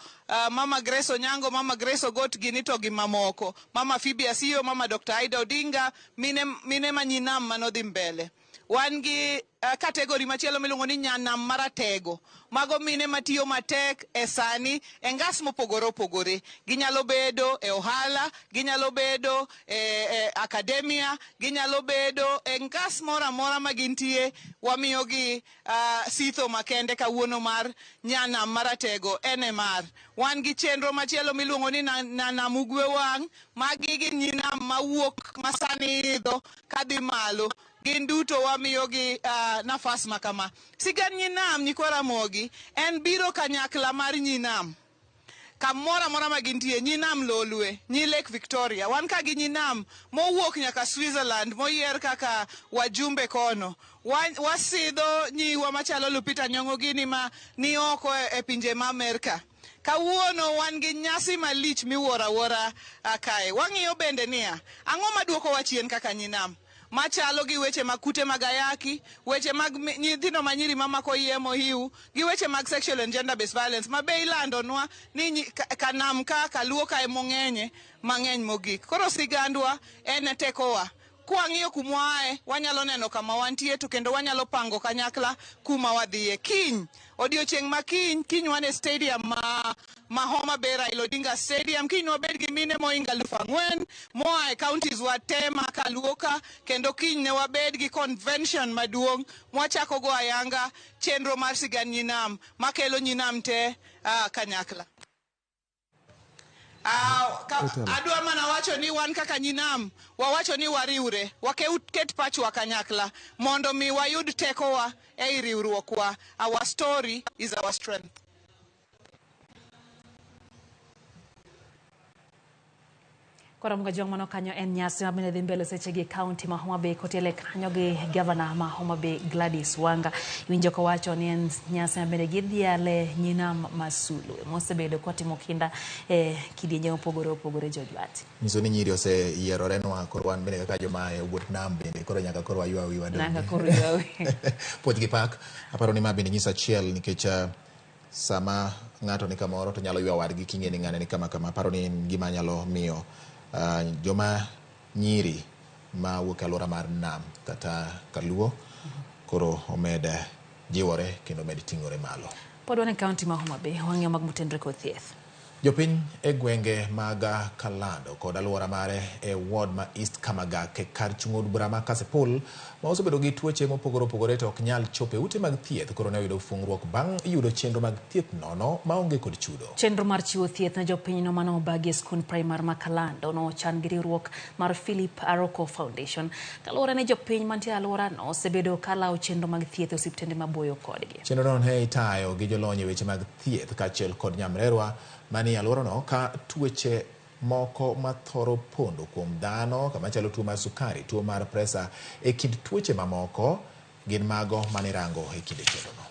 Mama Grace Onyango, Mama Grace Ogot gini to gi mamoko, Mama Phoebe Asiyo, Mama Dr. Aida Odinga, mine ma nyinam manodhi mbele. Wan gi kategori machielo miluongo ni nyanam maratego. Mago mine matiyo matek e sani e ngas mopogore opogore. Ginyalo bedo e ohala, ginyalo bedo e akademia, ginyalo bedo e ngas moro amora ma gintie. Wamiyogi sitho makende kawuono mar nyanam maratego NMR. Wan gi chenro machielo miluongo ni nyanam ugwe wang'. Magi gin nyinam mawuok masani idho kadhi malo. Gin duto wamiyogi nafas ma kama. Sigand nyinam nyikwa Ramogi en biro kanyakla mar nyinam. Kamoro amora ma gintie, nyinam Lolwe, nyi Lake Victoria. Wan ka gi nyinam mowuok nyaka Switzerland moyier kaka wajumbe kono. Wasidho nyiwa machalo Lupita Nyong'o gini ma ni oko e pinje ma Amerka. Kawuono wan gi nyasi malich miwuoro awuora kae. Wang'iyo bende niya, ang'o maduokowa chien kaka nyinam? Machalo gi weche mag kute mag ayaki, weche mag nyithindo manyiri mamako iye mohiu, gi weche mag sexual and gender based violence ma be ilandonwa ni kanam ka kaluo ka emong'enye mang'eny mogik. Koro sigandwa en tekowa. Kwang'iyo kuma waaye, wanyalo neno kama wantie to kendo wanyalo pango kanyakla kuma wadhiye. Kiny, odiochieng' ma kiny, kiny wan e stadium ma Homa Bay Raila Odinga Stadium. Kiny wabed gi mine mohingo 4,000 moa e counties wa te ma kaluo ka, kendo kiny ne wabed gi convention maduong' mwachako go ayanga chenro mar sigand nyinam makelo nyinam te kanyakla. Adwa mana wacho ni wan kaka nyinam wawacho ni wariwre, waket pachwa kanyakla mondo mi wayud tekowa ei riwruokwa. Our story is our strength. Koro Mgajwang' mano kanyo en nyasi ma bende dhi mbele seche gi kaunti ma Homa Bay kotiele kanyo gi gavana ma Homa Bay Gladys Wanga. Iwinjo kowacho ni en nyasi ma bende gidhiale nyinam Masulu mosebedo kotimo kinda e kidienje mopogore opogore George Bati. Nyiso ni nyiri oseyierorenwa koro wan bende kaka joma e wuoth nam bende koro nyaka koro waywa wiwa donge. Nyaka koro ywa wi. Puoch gi pak, aparo ni ma bende nyiso achiel nikech sama ng'ato ni kamoro to nyalo ywa wadgi king'e ni ng'ane ni kama kama. Aparo ni en gima nyalo miyo joma nyiri ma wuok e alwora mar nam kata kaluo koro omed jiwore kendo omed ting'ore malo. Pod wan e kaunti ma Homa Bay, wang'iyo mag motenore kod thieth. Jopiny e gwenge mag Kalando kod alwora mare e ward ma East Kamagak e kar chung' od bura ma Kasipul ma osebedo gi tuoche mopogore opogore to ok nyal chopo e ute mag thieth koro ne oyudo fungruok bang' yudo chenro mag thieth nono maonge kod chudo. Chenro mar chiwo thieth ne jopinyno mane obagi e skund primar ma Kalando nochan gi riwruok mar Philip Aroko Foundation. Kaluwore ni jopiny mantie e alworano osebedo ka lawo chenro mag thieth e osiptende maboyo kodgi. Chenrono ne itayo gi jolony e weche mag thieth kaachiel kod nyamrerwa manie alworano ka tuoche moko mathoro pondo kuom dhano kama chalo tuo mar sukari, tuo mar presa e kind tuoche mamoko gin mago mane irango e kinde chenrono.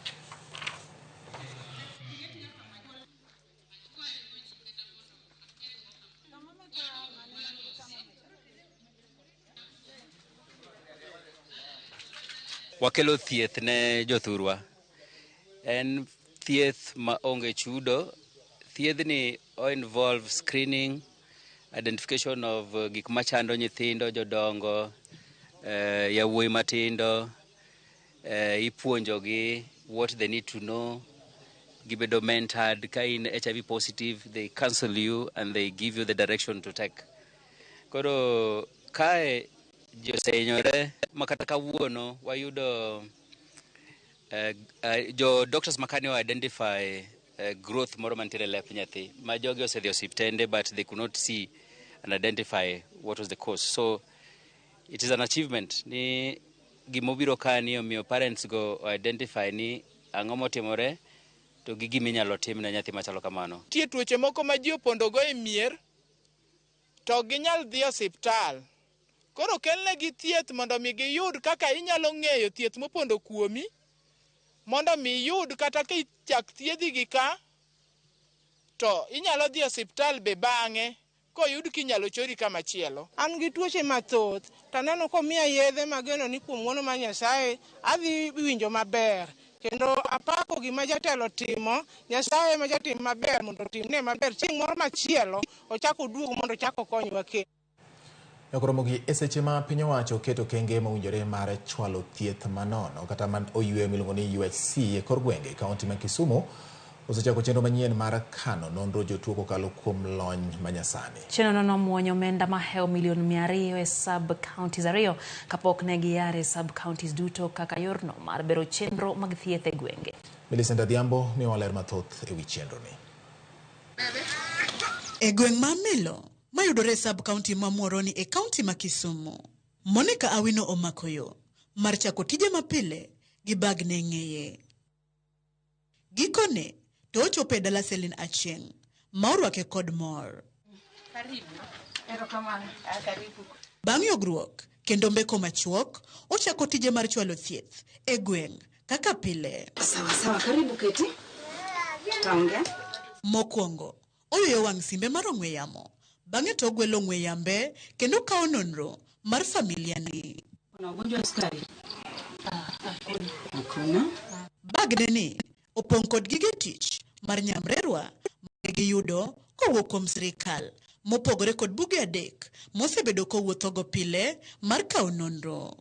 Wakelo thieth ne jothurwa. En thieth ma onge chudo. Thiedhni o involve screening, identification of gik machando nyithindo, jodongo, yawuoyi matindo, ipuonjogi what they need to know, gibedo mentored. Ka in HIV positive, they counsel you and they give you the direction to take. Koro kae ji osehinyore ma kata kawuono wayudo jo doctors makani o identify growth moro mantiere e lep nyathi ma jogi osedhi osiptende but they could not see and identify what was the cause. So it is an achievement ni gimobiro ka ni omiyo parents go identify ni ang'o motimore to gi gima inyalo tim ne nyathi machalo kamano. Nitie tuoche moko ma ji opondogo e mier to ok ginyal dhi osiptal. Koro kelnegi thieth mondo mi giyud kaka inyalo ng'eyo thieth mopondo kuomi mondo mi iyud kata ka ichak thiedhi gi ka to inyalo dhi osiptal be bang'e koyud kinyalo chori kamachielo. An gi tuoche mathoth to aneno komiya yedhe mageno ni kuom ng'wono mar Nyasaye adhi winjo maber. Kendo apako gima jatelo timo, Nyasaye ma jatim maber mondo otimne maber. Chieng' moro machielo ochak oduog mondo ochak okonywa kendo. Nyakoromogi e seche ma piny owacho keto okenge mowinjore mar chwalo thieth manono kata man oyweyo miluongo ni UHC e kor gwenge e kaunti ma Kisumu osechako chenro manyien mar kano nonro jotuo kokalo kuom lony manyasani. Chenrono nomuonyo omenda mahewo milion 200 e sub counties 2 kapok ne giyare e sub counties duto kaka yorno mar bero chenro mag thieth e gwenge. Millicent Adhiambo miyowa ler mathoth e wi chenroni. E gweng' ma Milo mayudore e sub county ma Muhoroni e kaunti ma Kisumu, Monica Awino omako yo mar chako tije mapile gi bag ne ng'eye. Gikone to ochopo e dala Celine Achieng' ma orwake kod mor. Bang' yogruok kendo mbeko machuok, ochako tije mar chwalo thieth e gweng' kaka pile. Sawa sawa, karibu keti. Tutaongea. Mokwongo, oyueyo wang' simbe mar ong'we yamo, bang'e to ogwelo ong'we yambe kendo okawo nonro mar familia ni. Kuna ugonjwa wa sukari? Hakuna. Bagne ni opong' kod gige tich mar nyamrerwa ma giyudo kowuok kuom sirikal mopogore kod buge 3 mosebedo kowuothogo pile mar kawo nonro.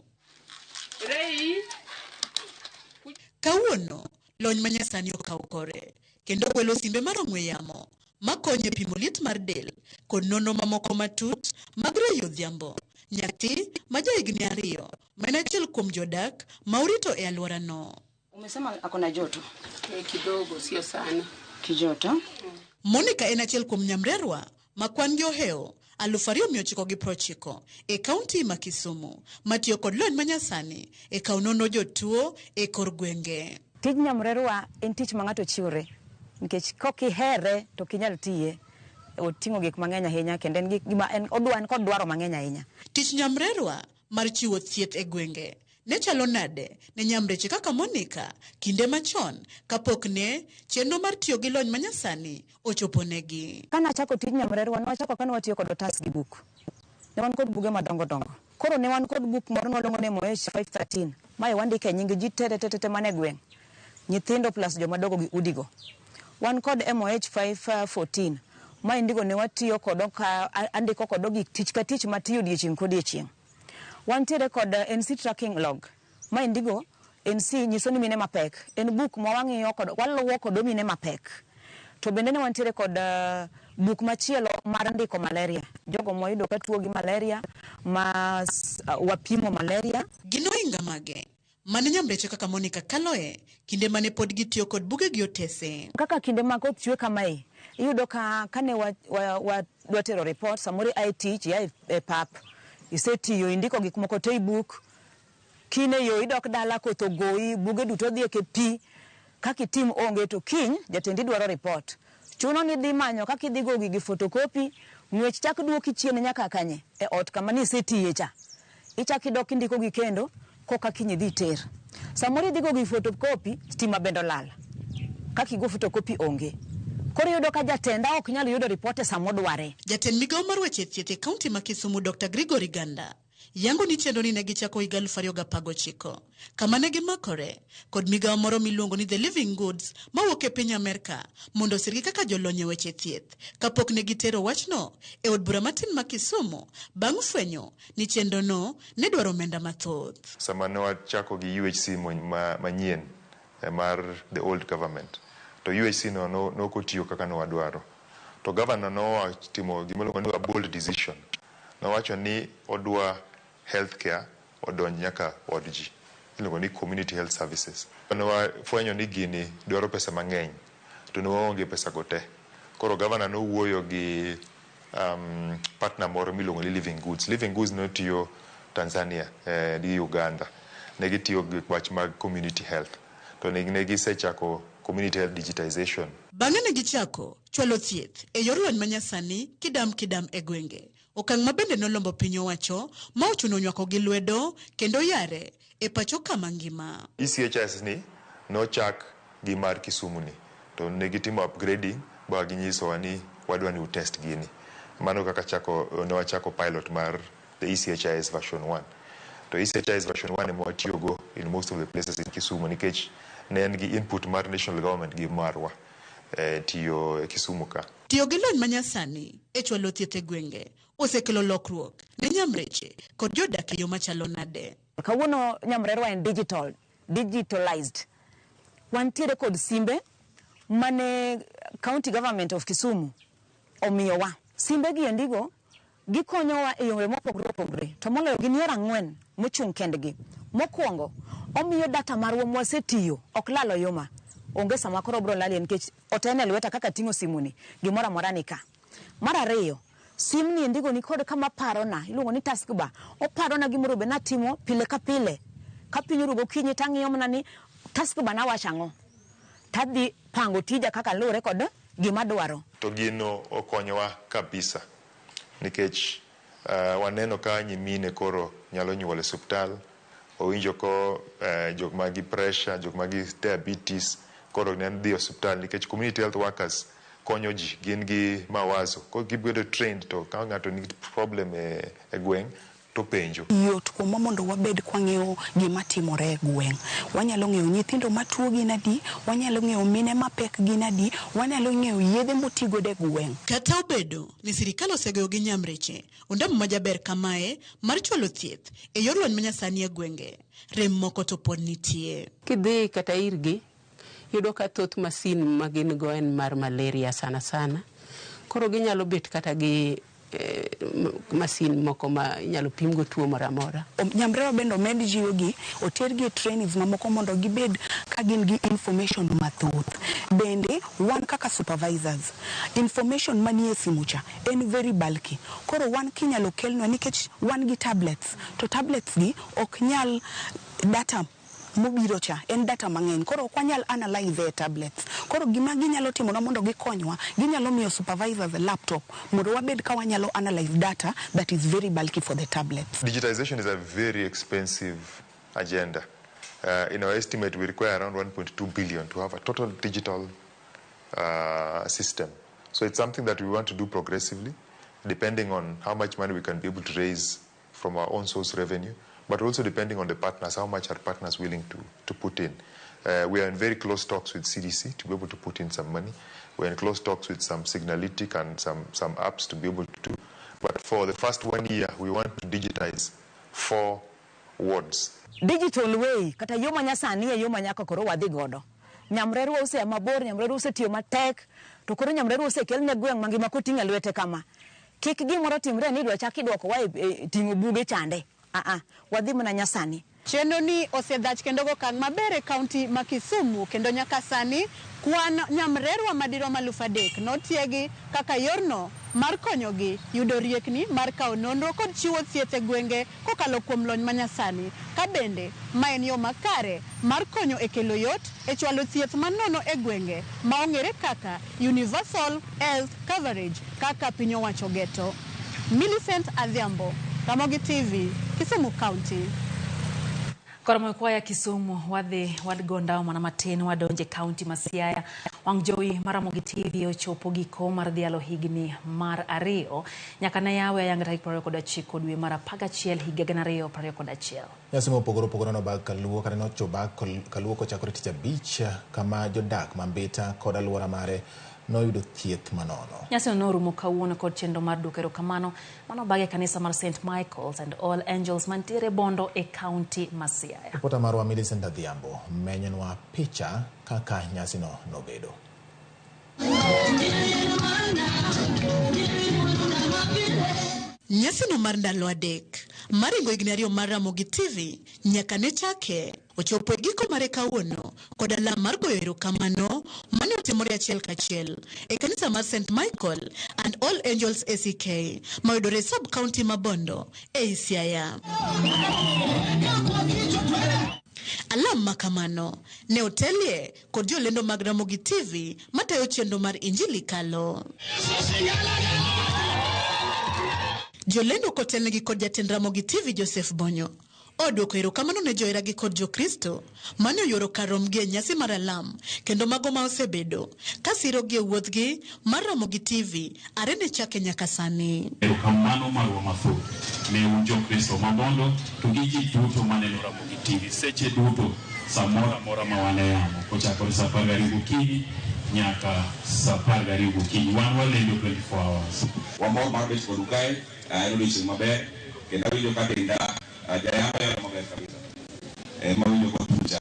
Kawuono, lony manyasani okawo kore kendo gwelo simbe mar ong'we yamo makonyo e pimo liet mar del kod nonro mamoko matut mag Ray Odhiambo, nyathi ma jahigni 2 ma en achiel kuom jodak ma orito e alworano. Umesema ako na joto? Kidogo, sio sana. Kijoto? Monica en achiel kuom nyamrerwa ma kwan gi ohewo 2990 e kaunti ma Kisumu matiyo kod lony manyasani e kawo nonro jotuo e kor gwenge. Tij nyamrerwa en tich ma ng'ato chiwore nikech kok ihere to ok inyal tiye. Oting'o gik mang'eny ahinya kendo en gima en odwa en kod dwaro mang'eny ahinya. Tich nyamrerwa mar chiwo thieth e gwenge ne chalo nade ne nyamreche kaka Monica kinde machon kapok ne chenro mar tiyo gi lony manyasani ochopo negi. Kane achako tij nyamrerwa, ne wachako kane watiyo kod otas gi buk. Ne wan kod buge madongo dongo. Koro ne wan kod buk moro nwaluongo ni MOH 513. Mae wandike nying ji te te te te mane gweng'. Nyithindo plus joma dogo gi udigo. Wan kod MOH 514. Mae ndigo ne watiyo kodo ka andiko kodo gik tich ka tich matiyo odiechieng' kodiechieng'. Wantiere kod NC tracking log. Mae ndigo NC nyiso ni mine mapek. En buk ma wang'iyo kod waluwo kodo mine mapek. To bende ne wantiere kod buk machielo mar ndiko malaria. Jogo mwayudo ka tuo gi malaria, ma wapimo malaria. Gin ohinga mage mane nyamreche kaka Monica kaloe kinde mane pod gitiyo kod buge gi otese? Kaka kinde ma koth chwe kamae, iyudo ka kane wadwa tero report, samoro ia e tich, ia e pap, isetiyo, indiko gik moko te e buk, kine yo idok dala koth ogoyi, buge duto odhi e pi, kaka itim onge to kiny jatendi dwaro report. Chuno ni idhi manyo kaka idhi go gigi photocopy, ng'wech chak duoki chien nyaka kanye e ot kama nisetiye cha. Ichak idok indiko gi kendo koka kiny idhi iter. Samoro idhi go gi photocopy, stima bende olal. Kaka igo photocopy onge. Koro iyudo ka jatenda ok nyal yudo report e sama odware. Jatend migawo mar weche thieth e kaunti ma Kisumu Dr. Gregory Ganda yango ni chenro ni ne gichako higa 2019 kama ne gimakore kod migawo moro miluongo ni The Living Goods mawuok e piny Amerka mondo osirgi kaka jolony e weche thieth kapok ne gitero wachno e od bura matin ma Kisumu bang' fwenyo ni chenrono ne dwaro omenda mathoth. Sama ne wachako gi UHC manyien mar the old government, to UHC no nok otiyo kaka ne wadwaro. To governor notimo gima iluongo ni a bold decision. Nowacho ni odwa healthcare odonj nyaka od ji. Iluongo ni community health services. Ne wafwenyo ni gini dwaro pesa mang'eny, to ne waonge pesa go te. Koro governor nowuoyo gi partner moro miluongo ni Living Goods. Living Goods notiyo Tanzania gi Uganda. Ne gitiyo gi wach mag community health. To ne gisechako community health digitization. Bang'e ne gichako chwalo thieth e yor lony manyasani kidam kidam e gwenge. Okang' ma bende nolombo piny owacho ma ochuno nywako gi lwedo kendo yare e pacho kama ngima. ECHS ni nochak gi mar Kisumu ni to ne gitimo upgrading ba ginyisowa ni wadwa ni utest gini. Mano kaka ne wachako pilot mar the ECHIS version 1. To ECHIS version 1 ema watiyogo in most of the places in Kisumu nikech ne en gi input mar national government gi marwa tiyo e Kisumu ka. Tiyo gi lony manyasani e chwalo thieth e gwenge osekelo lokruok ne nyamreche kod jodak e yo machalo nade. Kawuono nyamrerwa en digitalized. Wantiere kod simbe mane county government of Kisumu omiyowa. Simbe gi endigo gikonyowa e yore mopogore opogore, to moloyo gin yore ang'wen mochung' kendgi. Mokwongo, omiyo data marwa mwasetiyo ok lal oyuma. Onge sama koro biro lalie nikech otene lweta kaka ting'o simuni, gimoro amora ni ka. Mar ariyo, simni endigo nikod kama parona, iluongo ni taskbar. Oparona gimoro be natimo pile ka pile. Ka piny oru gokinyi tang'iyo mana ni taskbar nawacho ang'o. Tadhi pango tija kaka luwore kod gima dwaro. To gino okonyowa kabisa nikech waneno ka nyimine koro nyalo nyuol e osiptal, owinjo ko jok ma gi pressure, jok ma gi diabetes koro ne dhi e osiptal nikech community health workers konyo ji, gin gi mawazo. Koro gibedo trained to ka ng'ato nigi problem e gweng' to penjo. Yot kuomwa mondo wabed kwang'eyo gima timore e gweng'. Wanyalo ng'eyo nyithindo matuo gin adi, wanyalo ng'eyo mine mapek gin adi, wanyalo ng'eyo yedhe motigodo e gweng'. Kata obedo ni sirikal osegoyo gi nyamreche ondamo majaber kamae mar chwalo thieth e yor lony manyasani e gwenge, rem moko to pod nitie. Kidhi kata irgi, yudo ka thoth masin ma gin go en mar malaria sana sana. Koro ginyalo bet kata gi masin moko ma inyalo pimgo tuo moro amora. Nyamrerwa bende omed jiwogi, otergi e trainings mamoko mondo gibed ka gin gi information mathoth. Bende wan kaka supervisors, information manie simu cha en very bulky. Koro wan kinyalo kelnwa nikech wan gi tablets, to tablets gi ok nyal data mobiro cha en data mang'eny, koro ok wanyal analyze e tablets. Koro gima ginyalo timonwa mondo gikonywa, ginyalo miyo supervisors laptop mondo wabed ka wanyalo analyze data that is very bulky for the tablets. Digitization is a very expensive agenda. In our estimate, we require around 1.2 billion to have a total digital system. So it's something that we want to do progressively, depending on how much money we can be able to raise from our own source revenue, but also depending on the partners, how much are partners willing to put in. We are in very close talks with CDC to be able to put in some money. We're in close talks with some Signalytic and some apps to be able to do. But for the first 1 year, we want to digitize 4 wards. Digital way, kata yo manyasani e yo manyaka koro wadhi godo. Nyamrerwa osea mabor, nyamrerwa osetiyo matek, to koro nyamrerwa osekelne gweng' mangima koting'o e lwete kama. Kik gimoro timre ni idwa chak idwokowa e ting'o buge chande. Aa, wadhi mana nyasani. Chenro ni osedhach kendo go okang' maber e kaunti ma Kisumu kendo nyaka sani kwan nyamrerwa madirom 3000 notiegi kaka yorno mar konyogi yudo riekni mar kawo nonro kod chiwo thieth e gwenge kokalo kuom lony manyasani ka bende ma en yo makare mar konyo e kelo yot e chwalo thieth manono e gwenge ma ong'ere kaka Universal Health Coverage kaka piny owacho geto. Millicent Adhiambo, Ramogi TV, Kisumu County. Koro kwaya Kisumu wadhi wadgo ndawa mana matin wadonje kaunti ma Siaya. Wang' jowi mar Ramogi TV ochopo giko mar dhialo higni mar 2 nyaka ne yawe ayanga tarik 29 dwe mar 11 higa 2021. Nyasi mopogore opogore nobag kaluo kata nochobag kaluo kochakore tich abich kama jodak ma Mbita kod alwora mare noyudo thieth manono. Nyasino norumo kawuono kod chenro mar duoko erokamano manobag e kanisa mar St Michael's and All Angels mantiere Bondo e kaunti ma Siaya. Ripota marwa Millicent Adhiambo menyonwa picha kaka nyasino nobedo. Nyasino mar ndalo 3 maringo higni 2 mar Ramogi TV nyaka ne chake ochopo e giko mare kawuono kod alam mar goyo erokamano mane otimore achiel kachiel e kanisa mar St Michael and All Angels ACK mayudore sub county ma Bondo ei Siaya. Alam makamano ne otelie kod jolendo mag Ramogi TV matayo chenro mar Injili Kalo. Jolendo kotelnegi kod jatend Ramogi TV Joseph Bonyo odwoko erokamano ne joheragi kod Jokristo mane oyuoro kar romgi e nyasi mar alam kendo mago ma osebedo ka sirogi e wuodhgi mar Ramogi TV are ne chake nyaka sani. Erokamano marwa mathoth ne un Jokristo ma Bondo to gi ji duto maneno Ramogi TV seche duto samoro amora ma wan e yamo kochakore saa 12 gokinyi nyaka saa 12 gokinyi. Wan walendo 24 hours. Wamor mar bet kodu kae, en odiochieng' maber kendo awinjo ka denda jayamo maber kabisa. Mawinjo kotucha.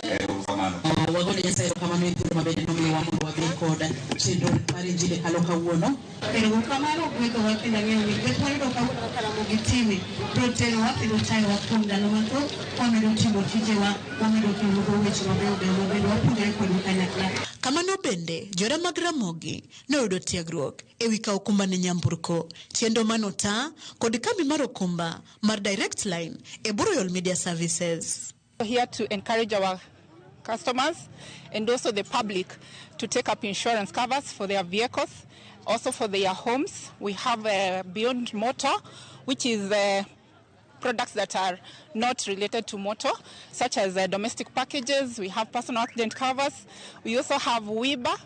Erokamano. Wagone Nyasaye erokamano e thuolo maber nomiyowa mondo wabed kod chenro mar Injili Kalo kawuono. Erokamano gwethowa kendo ang'eyo ni gweth mwayudo kawuono kaka Ramogi TV biro terowa kendo tayowa kuom ndalo mathoth wamedo timo tijewa, wamedo kelogo weche mabeyo beyo mabedo wapuonjore kodu kanyakla. Kamano bende johera mag Ramogi noyudo tiegruok ewi kawo okumba ne nyamburko, chenro manota kod kambi mar okumba mar Direct Line e Royal Media Services. We're here to encourage our customers and also the public to take up insurance covers for their vehicles, also for their homes. We have Beyond Motor, which is products that are not related to motor, such as domestic packages. We have personal accident covers. We also have WIBA.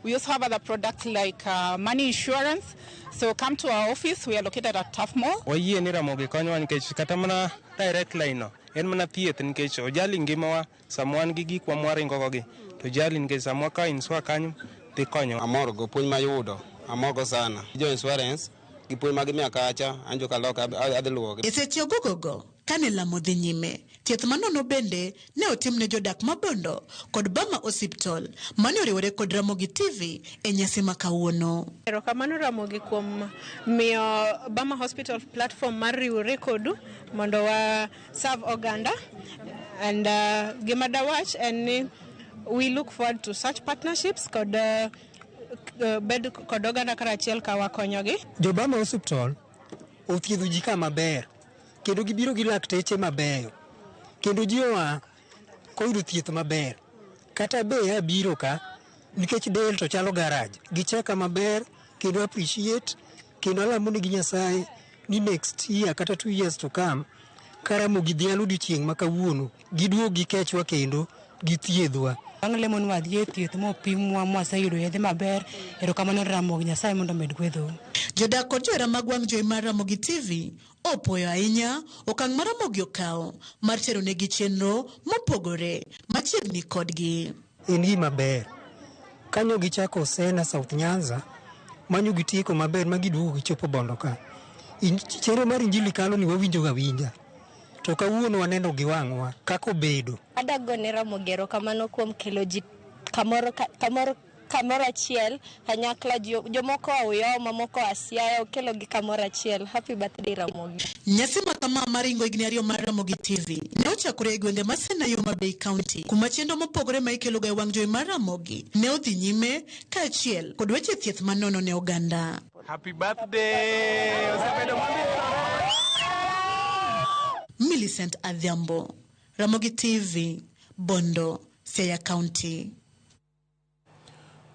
We also have other products like money insurance. So come to our office. We are located at Turf Mall. Wayie ni Ramogi konyowa nikech kata mana direct line no en mana thieth nikech ojali ngimawa sama wan gi gikwa mwaringo go gi to jali nikech sama wakawo insure kanyo dhi konyowa. Amor go puonj mayudo, amor go sana. Jo insurance gi puonj ma gimiya kacha an joka loka adhi luwogi. E seche ogogogo kane lamo dhi nyime, thieth manono bende ne otim ne jodak ma Bondo kod Bama Osiptal mane oriwore kod Ramogi TV e nyasi ma kawuono. Erokamano Ramogi kuom miyo Bama Hospital platform mar riwore kodu mondo wa serve oganda. And gima dawach en ni we look forward to such partnerships kod bed kod oganda karachiel ka wakonyogi. Jo Bama Hospital othiedho ji ka maber kendo gibiro gi lakteche mabeyo kendo ji oa koyudo thieth maber. Kata be abiro ka nikech del to chalo garage, gicheka maber kendo appreciate kendo alamo negi Nyasaye ni next year kata 2 years to come ka Ramogi dhialo odiochieng' ma kawuono giduog gikechwa kendo githiedhwa. Bang' lemo ni wadhi e thieth mopimwa mwaseyudo yedhe maber. Erokamano Ramogi, Nyasaye mondo omed gwedhou. Jodak kod johera mag wang' jowi mar Ramogi TV opuoyo ahinya okang' ma Ramogi okawo mar tero negi chenro mopogore machiegni kodgi. En gima ber kanyo gichako Sena South Nyanza manyo gitieko maber ma giduogo gichopo Bondo ka. Chenro mar Injili Kalo ni wawinjo ga winja to kawuono waneno gi wang'wa kaka obedo. Adagone Ramogi erokamano kuom kelo ji kamoro kamoro kamoro achiel kanyakla jomoko oa Uyoma, moko oa Siaya, okelogi kamoro achiel. Happy birthday Ramogi. Nyasi ma kama mar ringo higni ariyo mar Ramogi TV ne ochakore e gwenge ma Siaya Homa Bay County kuma chenro mopogore ma ikeloga e wang' jowi mar Ramogi ne odhi nyime kaachiel kod weche thieth manono ne oganda. Happy birthday! Osebedo Millicent Adhiambo, Ramogi TV, Bondo, Siaya County.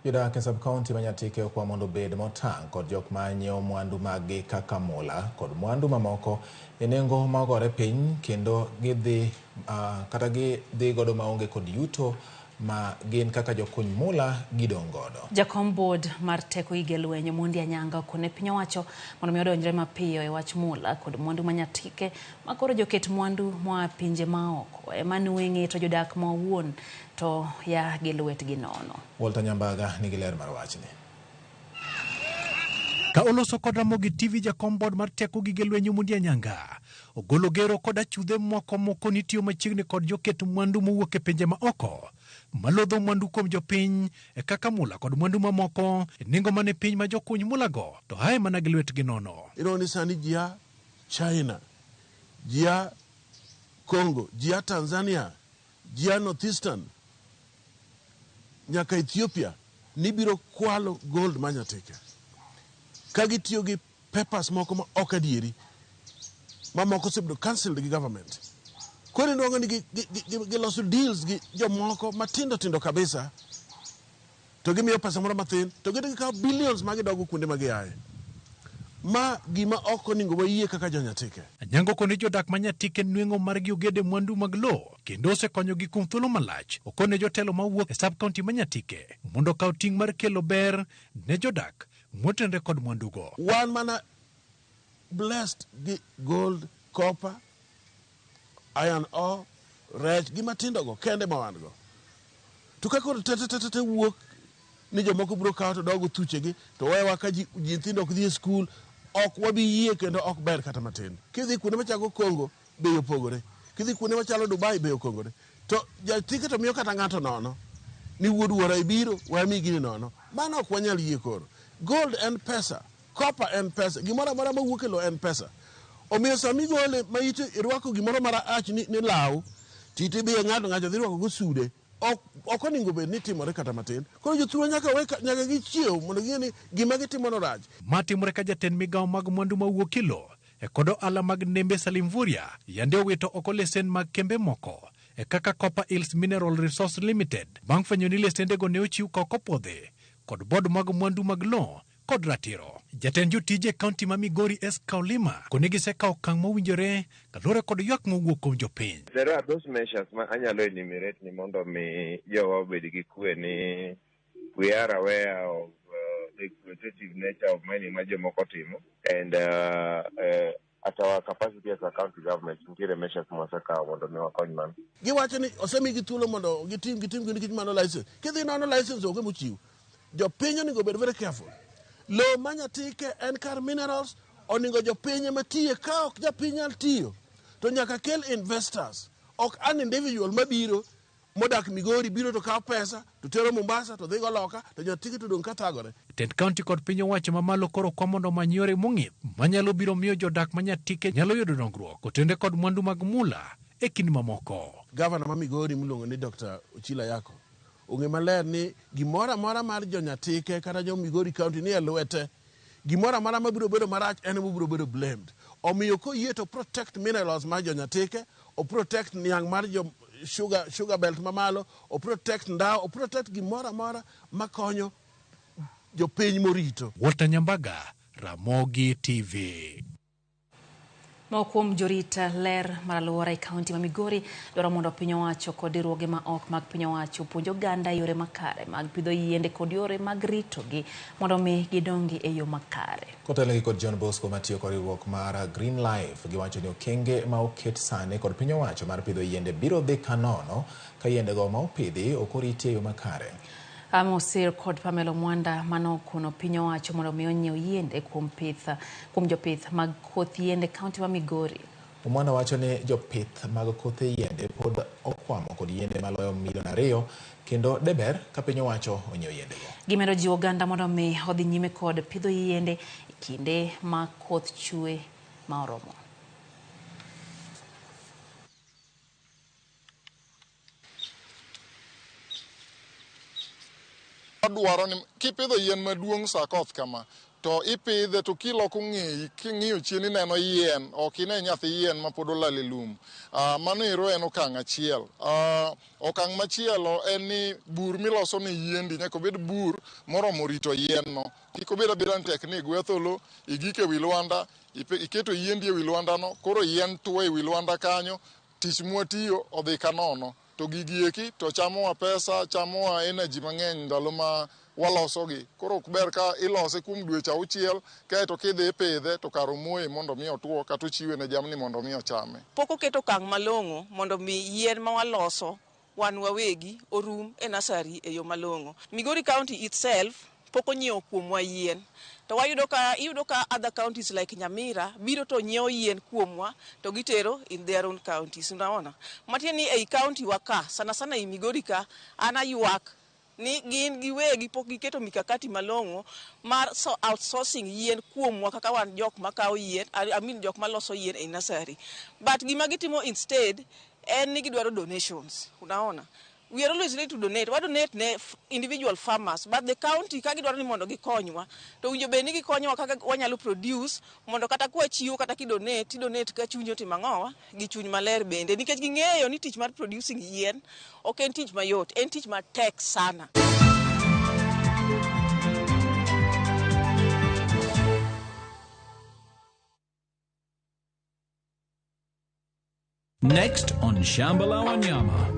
Jodak e sub-county ma Nyatike okwa mondo obed motang' kod jok ma nyiewo mwandu maggi kaka mula kod mwandu mamoko e nengo ma ogore piny kendo gidhi kata gidhi godo maonge kod yuto ma gin kaka jokuny mula gidong' godo. Jakom board mar teko gige lweny Omondi Anyanga okone piny owacho mondo mi odonjre mapiyo e wach mula kod mwandu ma Nyatike ma koro joket mwandu moa pinje maoko ema nweng'e to jodak ma owuon to ya gi lwetgi nono. Walter Nyambaga nigi ler mar wachni. Ka oloso kod Ramogi TV, jakom board mar teko gige lweny Omondi Anyanga ogolo gero kod achudhe moko moko ni tiyo machiegni kod joket mwandu mowuok e pinje ma oko malodho mwandu kuom jopiny kaka mula kod mwandu mamoko e nengo mane piny ma jokuny mulago to hae mana gi lwetgi nono. Ineno ni sani ji a China, ji a Congo, ji a Tanzania, ji a Northeastern nyaka Ethiopia ni biro kwalo gold ma Nyatike ka gitiyo gi papers moko ma ok adieri ma moko osebedo cancelled gi government. Koro inwang'o ni giloso deals gi jomoko matindo tindo kabisa to gimiyo pesa moro mathin to gidhi gikawo billions ma gidogo kuonde ma giaye. Ma gima ok onego wayie kaka jo-Nyatike. Anyango kone jodak ma Nyatike nweng'o margi ogede mwandu mag lowo kendo osekonyogi kuom thuolo malach. Okone jotelo mawuok e sub-county ma Nyatike mondo okaw ting' mar kelo ber ne jodak motenre kod mwandugo. Wan mana blessed gi gold, copper, iron ore, rech gi matindo go kende ma wan go. To ka koro te te te te wuok ni jomoko biro kawo to dogo thuchegi to wewa ka ji nyithindo ok dhi e skul, ok wabi yie kendo ok ber kata matin. Kidhi kuonde machako Congo bei opogore, kidhi kuonde machalo Dubai bei opogore. To jatike to miyo kata ng'ato nono ni wuod wuora ibiro we amiyi gini nono. Mano ok wanyal yie koro. Gold en pesa, copper en pesa, gimoro amora mawuok e lowo en pesa. Omiyo sama igole ma ite irwako gimoro marach ni law, to ite ibiye ng'ato ng'ato dhi rwako go sude. Ok onego bed ni timore kata matin. Koro jothurwa nyaka we nyaka gichiew mondo ging'e ni gima gitimo no rach. Ma timore ka jatend migawo mag mwandu mawuok e lowo e kod ohala mag nembe Salim Mvurya yande owito oko lesen mag kembe moko e kaka Copper Hills Mineral Resource Limited bang' fwenyo ni lesendego ne ochiw ka ok opwodhi kod board mag mwandu mag lowo kod ratiro. Jatend jotije e kaunti ma Migori S. Kaolima kone gisekawo okang' mowinjore kaluwore kod ywak mowuok kuom jopiny. There are those measures ma anyalo enumerate ni mondo mi jowa obed gi kwe ni we are aware of the exploitative nature of mining ma jomoko timo and at our capacity as a county government nitiere measures mwasekawo mondo mi wakony mano. Giwacho ni osemigi thuolo mondo gitim nikech mano license. Kidhi nono license onge mochiw. Jopiny onego obed very careful. Lowo ma Nyatike en kar minerals, onego jopiny ema tiye. Ka ok japiny nyal tiyo, to nyaka kel investors. Ok an individual mabiro modak Migori biro to kawo pesa to tero Mombasa to dhigo loka to Nyatike to dong' ka thagore. Tend kaunti kod piny owacho mamalo koro kwa mondo omany yore mong'ith manyalo biro miyo jodak ma Nyatike nyalo yudo dongruok kotenre kod mwandu mag mula e kind mamoko. Gavana ma Migori miluongo ni Dr. Ochilo Ayacko ong'e maler ni gimoro amora mar jo Nyatike kata jo Migori County ni e lwete. Gimoro amora mabiro bedo marach en ema obiro bedo blamed. Omiyo koyie to protect minerals mar jo Nyatike, o protect niang' mar jo sugar belt mamalo, o protect ndawa, o protect gimoro amora makonyo jopiny morito. Walter Nyambaga, Ramogi TV. Moko kuom jorit ler mar alwora e kaunti ma Migori dwaro mondo piny owacho kod riwruoge ma ok mag piny owacho opuonj oganda yore makare mag pidho yiende kod yore mag ritogi mondo mi gidongi e yo makare. Kotelnegi kod John Bosco matiyo kod riwruok mar Green Life, giwacho ni okenge ma oket sani kod piny owacho mar pidho yiende biro dhi kanono ka yiendego ma opidhi ok oriti e yo makare. Amos Sir kod Pamela Mwanda manokono piny owacho mondo mi onyiew yiende kuom jopith mag koth yiende kaunti ma Migori. Omwana wacho ni jopith mag kothe yiende pod okwamo kod yiende maloyo milion 2 kendo deber ka piny owacho onyiewo yiendego. Gimedo jiwo oganda mondo mi odhi nyime kod pidho yiende e kinde ma koth chwe ma oromo. Dwaro ni kipidho yien maduong' sa koth kama to ipidhe to kiloko ng'eyi king'iyo chien ineno yien ok ine nyathi yien mapod olal e lum. Mano ero en okang' achiel. Okang' machielo en ni bur miloso ne yiendi nyaka obed bur moromo rito yien no. Kik obed abeda ni tek ni igwetho lo, igik e wi lwanda, iketo yiendi e wi lwanda no, koro yien tuo e wi lwanda kanyo, tich mwatiyo odhi kanono. To gigi eki to chamowa pesa, chamowa energy mang'eny ndalo ma walosogi. Koro ok ber ka ilose kuom dweche 6 kaeto kidhi ipidhe to kar omoye mondo mi otuo kata ochiwe ne jamni mondo mi ochame. Pok oketo okang' malong'o mondo mi yien ma waloso wan wawegi orum e nasari e yo malong'o. Migori County itself pok onyiewo kuomwa yien. To wayudo ka, iyudo ka other counties like Nyamira biro to nyiewo yien kuomwa to gitero in their own counties. Unaona? Matiende ni ei county wa ka, sana sana ei Migori ka, an aywak ni gin giwegi pok giketo mikakati malong'o mar outsourcing yien kuomwa kaka wan jok makawo yien, I mean jok maloso yien ei nursery. But gima gitimo instead en ni gidwaro donations. Unaona? We are always ready to donate. Wa donate ne individual farmers, but the county ka gidwaro ni mondo gikonywa, to winjo bed ni gikonyowa kaka wanyalo produce mondo kata kwachiwo kata kidonate, tidonate ka chunyi otimo ang'owa gi chuny maler bende, nikech ging'eyo ni tich mar producing yien ok en tich mayot, en tich matek sana. Next on Shamba la Wanyama.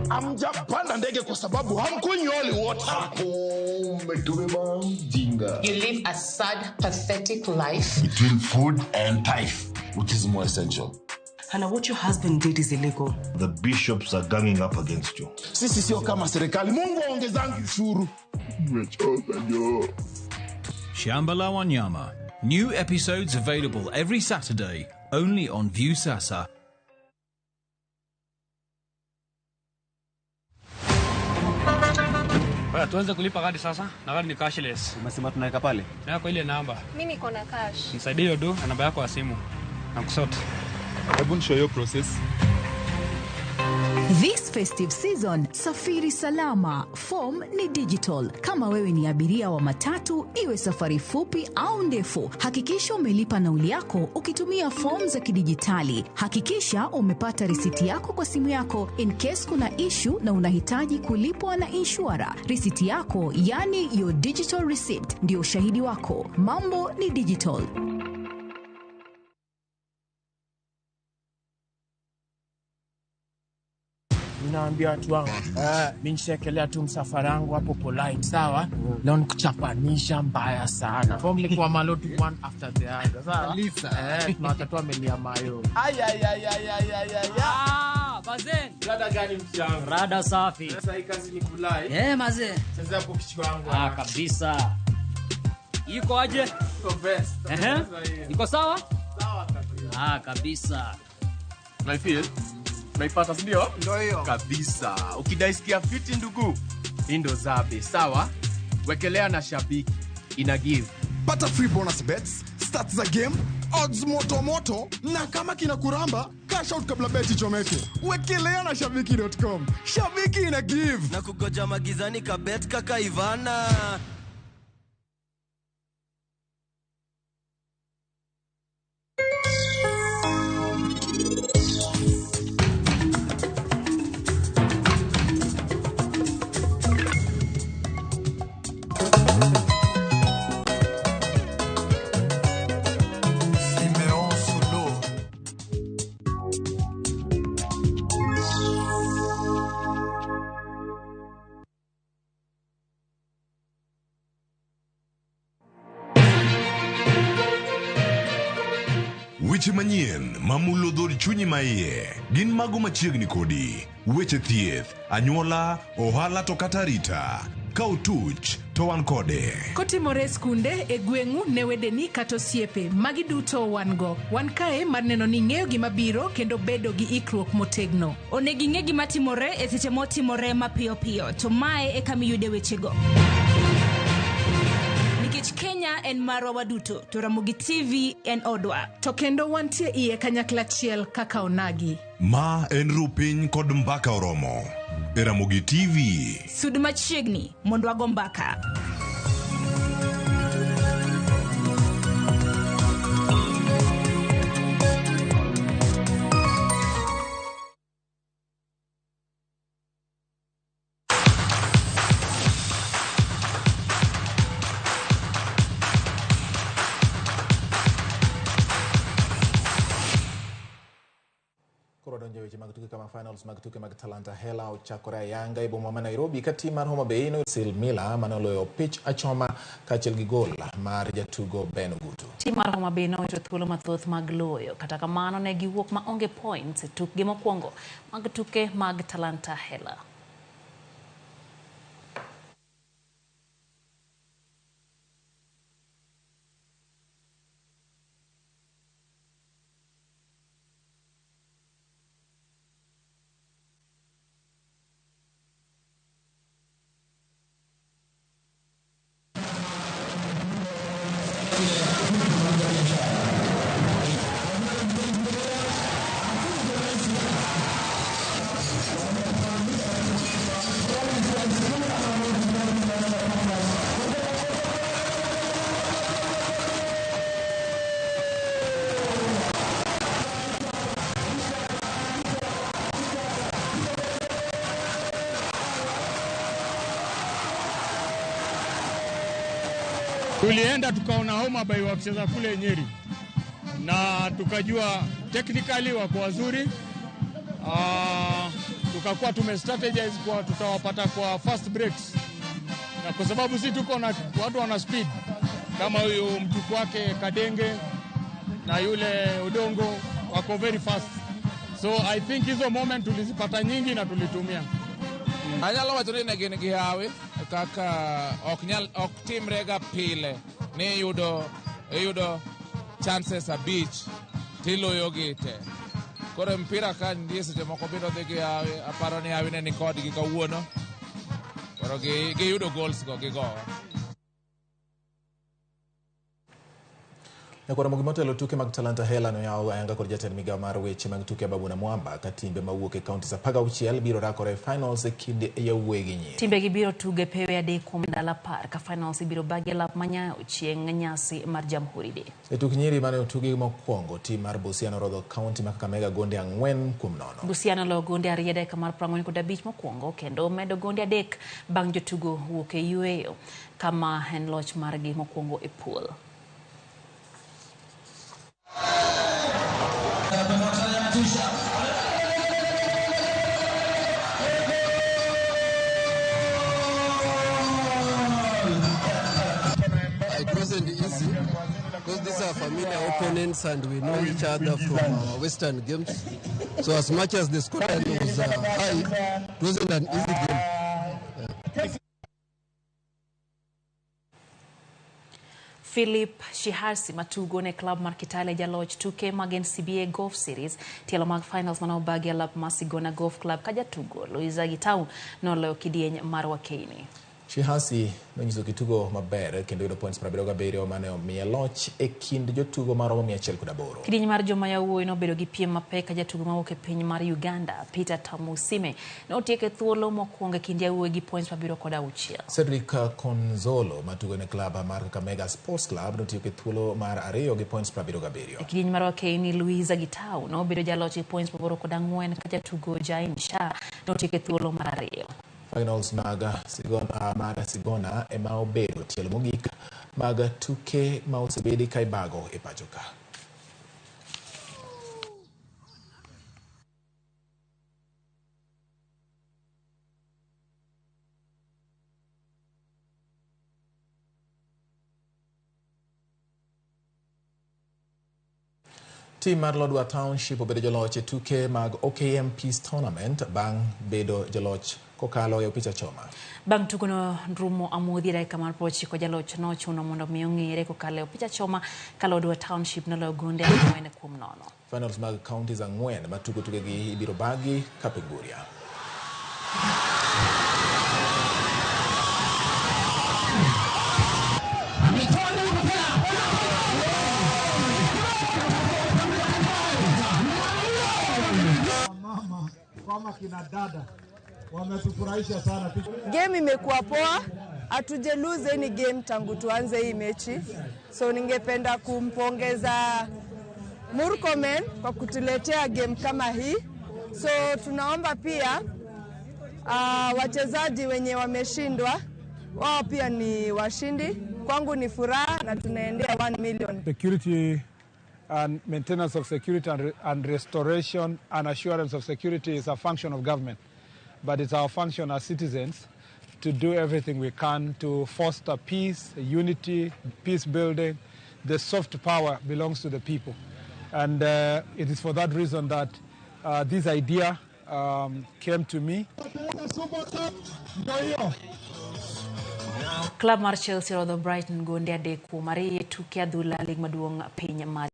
Hamjapanda ndege kwa sababu hamkunywi holy water. Umetubeba mjinga. You live a sad, pathetic life. Between food and tithe, which is more essential? Hannah, what your husband did is illegal. The bishops are ganging up against you. Sisi sio kama serikali. Mungu aongezangi ushuru. Nimechoka jo. Shamba la Wanyama. New episodes available every Saturday, only on Viusasa. Oya, tuanze kulipa kadi sasa na kadi ni cashless. Umesema tunaweka pale? Na kwa ile namba. Mimi niko na cash. Nisaidie hiyo do na namba yako ya simu. Na kusort. Hebu nishow hiyo process. This festive season, safiri salama. Form ni digital. Kama wewe ni abiria wa matatu, iwe safari fupi au ndefu, hakikisha umelipa nauli yako ukitumia form za kidijitali. Hakikisha umepata risiti yako kwa simu yako in case kuna issue na unahitaji kulipwa na inshura. Risiti yako, yani your digital receipt, ndio ushahidi wako. Mambo ni digital. Ninaambia watu wangu, mimi nishaekelea tu msafara wangu hapo polite, sawa? Leo nikuchapanisha mbaya sana. Form ni kwa malo tu one after the other, sawa? Kabisa. Kuna watu wamelia mayo. Ay, ay, ay, ay, ay, ay, ay, ay. Bazen. Rada gani msiangu? Rada safi. Sasa hii kazi ni kulai. Mazee. Sasa hapo kichwa wangu. Kabisa. Iko aje? Iko best. Iko sawa? Sawa kabisa. Kabisa. Na feel unaipata si ndio? Ndio hiyo. Kabisa. Ukidaisikia fiti ndugu, hii ndo zabe, sawa? Wekelea na shabiki. Ina give. Pata free bonus bets, stats za game, odds moto moto na kama kina kuramba, cash out kabla beti chomeke. Wekelea na shabiki.com. Shabiki ina give. Na kugoja magizani kabet kaka Ivana. Weche manyien mamulo dhood chunyi maiye gin mago machiegni kodi. Weche thieth, anyuola, ohala to kata arita. Ka otuch to wan kode. Kotimore e skunde, e gweng'u, ne wedeni kata osiepe, magi duto wan go. Wan kae mar neno ni ing'eyo gima biro kendo bedo gi ikruok motegno. Onego ing'e gima timore e seche motimore mapiyo piyo, to mae e kama iyude wechego. Nikech Kenya en marwa waduto, to Ramogi TV en odwa. To kendo wantie iye kanyakla achiel kaka onagi. Ma en Rupiny kod Mbaka Oromo e Ramogi TV. Sud machiegni mondo wago mbaka. Koro donjo e weche mag tuke kama finals mag tuke mag Talanta Hela ochakore ayanga e boma ma Nairobi ka tim mar Homa Bay nosil Mila mane oloyo opich achoma kaachiel gi gol mar jatugo Ben Ogutu. Tim mar Homa Bay nowito thuolo mathoth mag loyo, kata kamano ne giwuok maonge points e tukgi mokwongo mag tuke mag Talanta Hela. Tulienda tukaona Homa Bay wakicheza kule Nyeri na tukajua technically wako wazuri. Tukakuwa tume strategize kwa tutawapata kwa fast breaks, na kwa sababu si tuko na watu wana speed kama huyu mtuku wake Kadenge na yule Odongo wako very fast, so I think hizo moment tulizipata nyingi na tulitumia. Anyalo wacho ni ne gin gi hawi kaka ok timrega pile ni iyudo chances abich tiloyogi te. Koro mpira ka nitie seche moko biro dhi gi hawi, aparo ni hawi ne ni kodgi kawuono. Koro giyudo goals go gigowa. Nyakwar Ramogi motelo tuke mag Talanta Hela noyawo ayanga kod jatend migao mar weche mag tuke Ababu Namwamba ka timbe mawuok e kaunti 16 biro rakore e finals e kind yawuoyi gi nyiri. Timbegi biro tugo e pewe 3 kuom ndalo 10 ka finals ibiro bagi e lap manyayo chieng' nyasi mar Jamhuri Day. E tuk nyiri mane otugi mokwongo, tim mar Busia norodho kaunti ma Kakamega gonde 4-0. Busia noloyo gonde 2 e dakika mar 45 mokwongo kendo medo gonde 3 bang' jotugo wuok e yueyo kama en loch margi mokwongo e pool. It wasn't easy because these are familiar opponents and we know each other from our Western games. So as much as the scoreline was high, it wasn't an easy game. Philip Shihasi matugo ne club mar Kitale jaloch tuke mag NCBA Golf Series tielo mag finals mane obagi e lap mar Sigona Golf Club ka jatugo Louisa Gitau noloyo kidieny mar Wakeini. Shihasi nonyiso kitugo maber kendo yudo points 77 mane omiye loch e kind jotugo maromo 108. Kidieny mar joma yawuoyi nobedo gi piem mapek ka jatugo mawuok e piny mar Uganda Peter Tamusime notieko e thuolo mokwongo e kind yawuoyi gi points 76. Cedric Konzolo matugo ne klab mar Kakamega Sports Club notieko e thuolo mar 2 gi points 77. E kidieny mar Wakeini, Louisa Gitau nobedo jaloch gi points 84 ka jatugo Jain Shah notieko e thuolo mar 2. Finals mag Sigona ema obedo tielo mogik mag tuke ma osebedi ka ibago e pacho ka. Tim mar Lodwar Township obedo joloch e tuke mag OKM Peace Tournament bang' bedo joloch kokalo e opich achoma. Bang' tugono rumo amodhi e dakika mar 90 jaloch nochuno mondo mi ong'ere kokalo e opich achoma ka Lodwar Township noloyo gonde 4-0. Finals mag counties 4 matugo tukegi ibiro bagi Kapenguria. Mama kama kina dada wametufurahisha sana. Game imekuwa poa, hatuje lose any game tangu tuanze hii mechi, so ningependa kumpongeza Murkomen kwa kutuletea game kama hii. So tunaomba pia wachezaji wenye wameshindwa wao pia ni washindi. Kwangu ni furaha na tunaendea 1 million. Security and maintenance of security and restoration and assurance of security is a function of government. But it's our function as citizens to do everything we can to foster peace, unity, peace building. The soft power belongs to the people. And it is for that reason that this idea came to me. Club mar Chelsea orodho Brighton gonde 3-2 e tuke adhula lig maduong' piny mar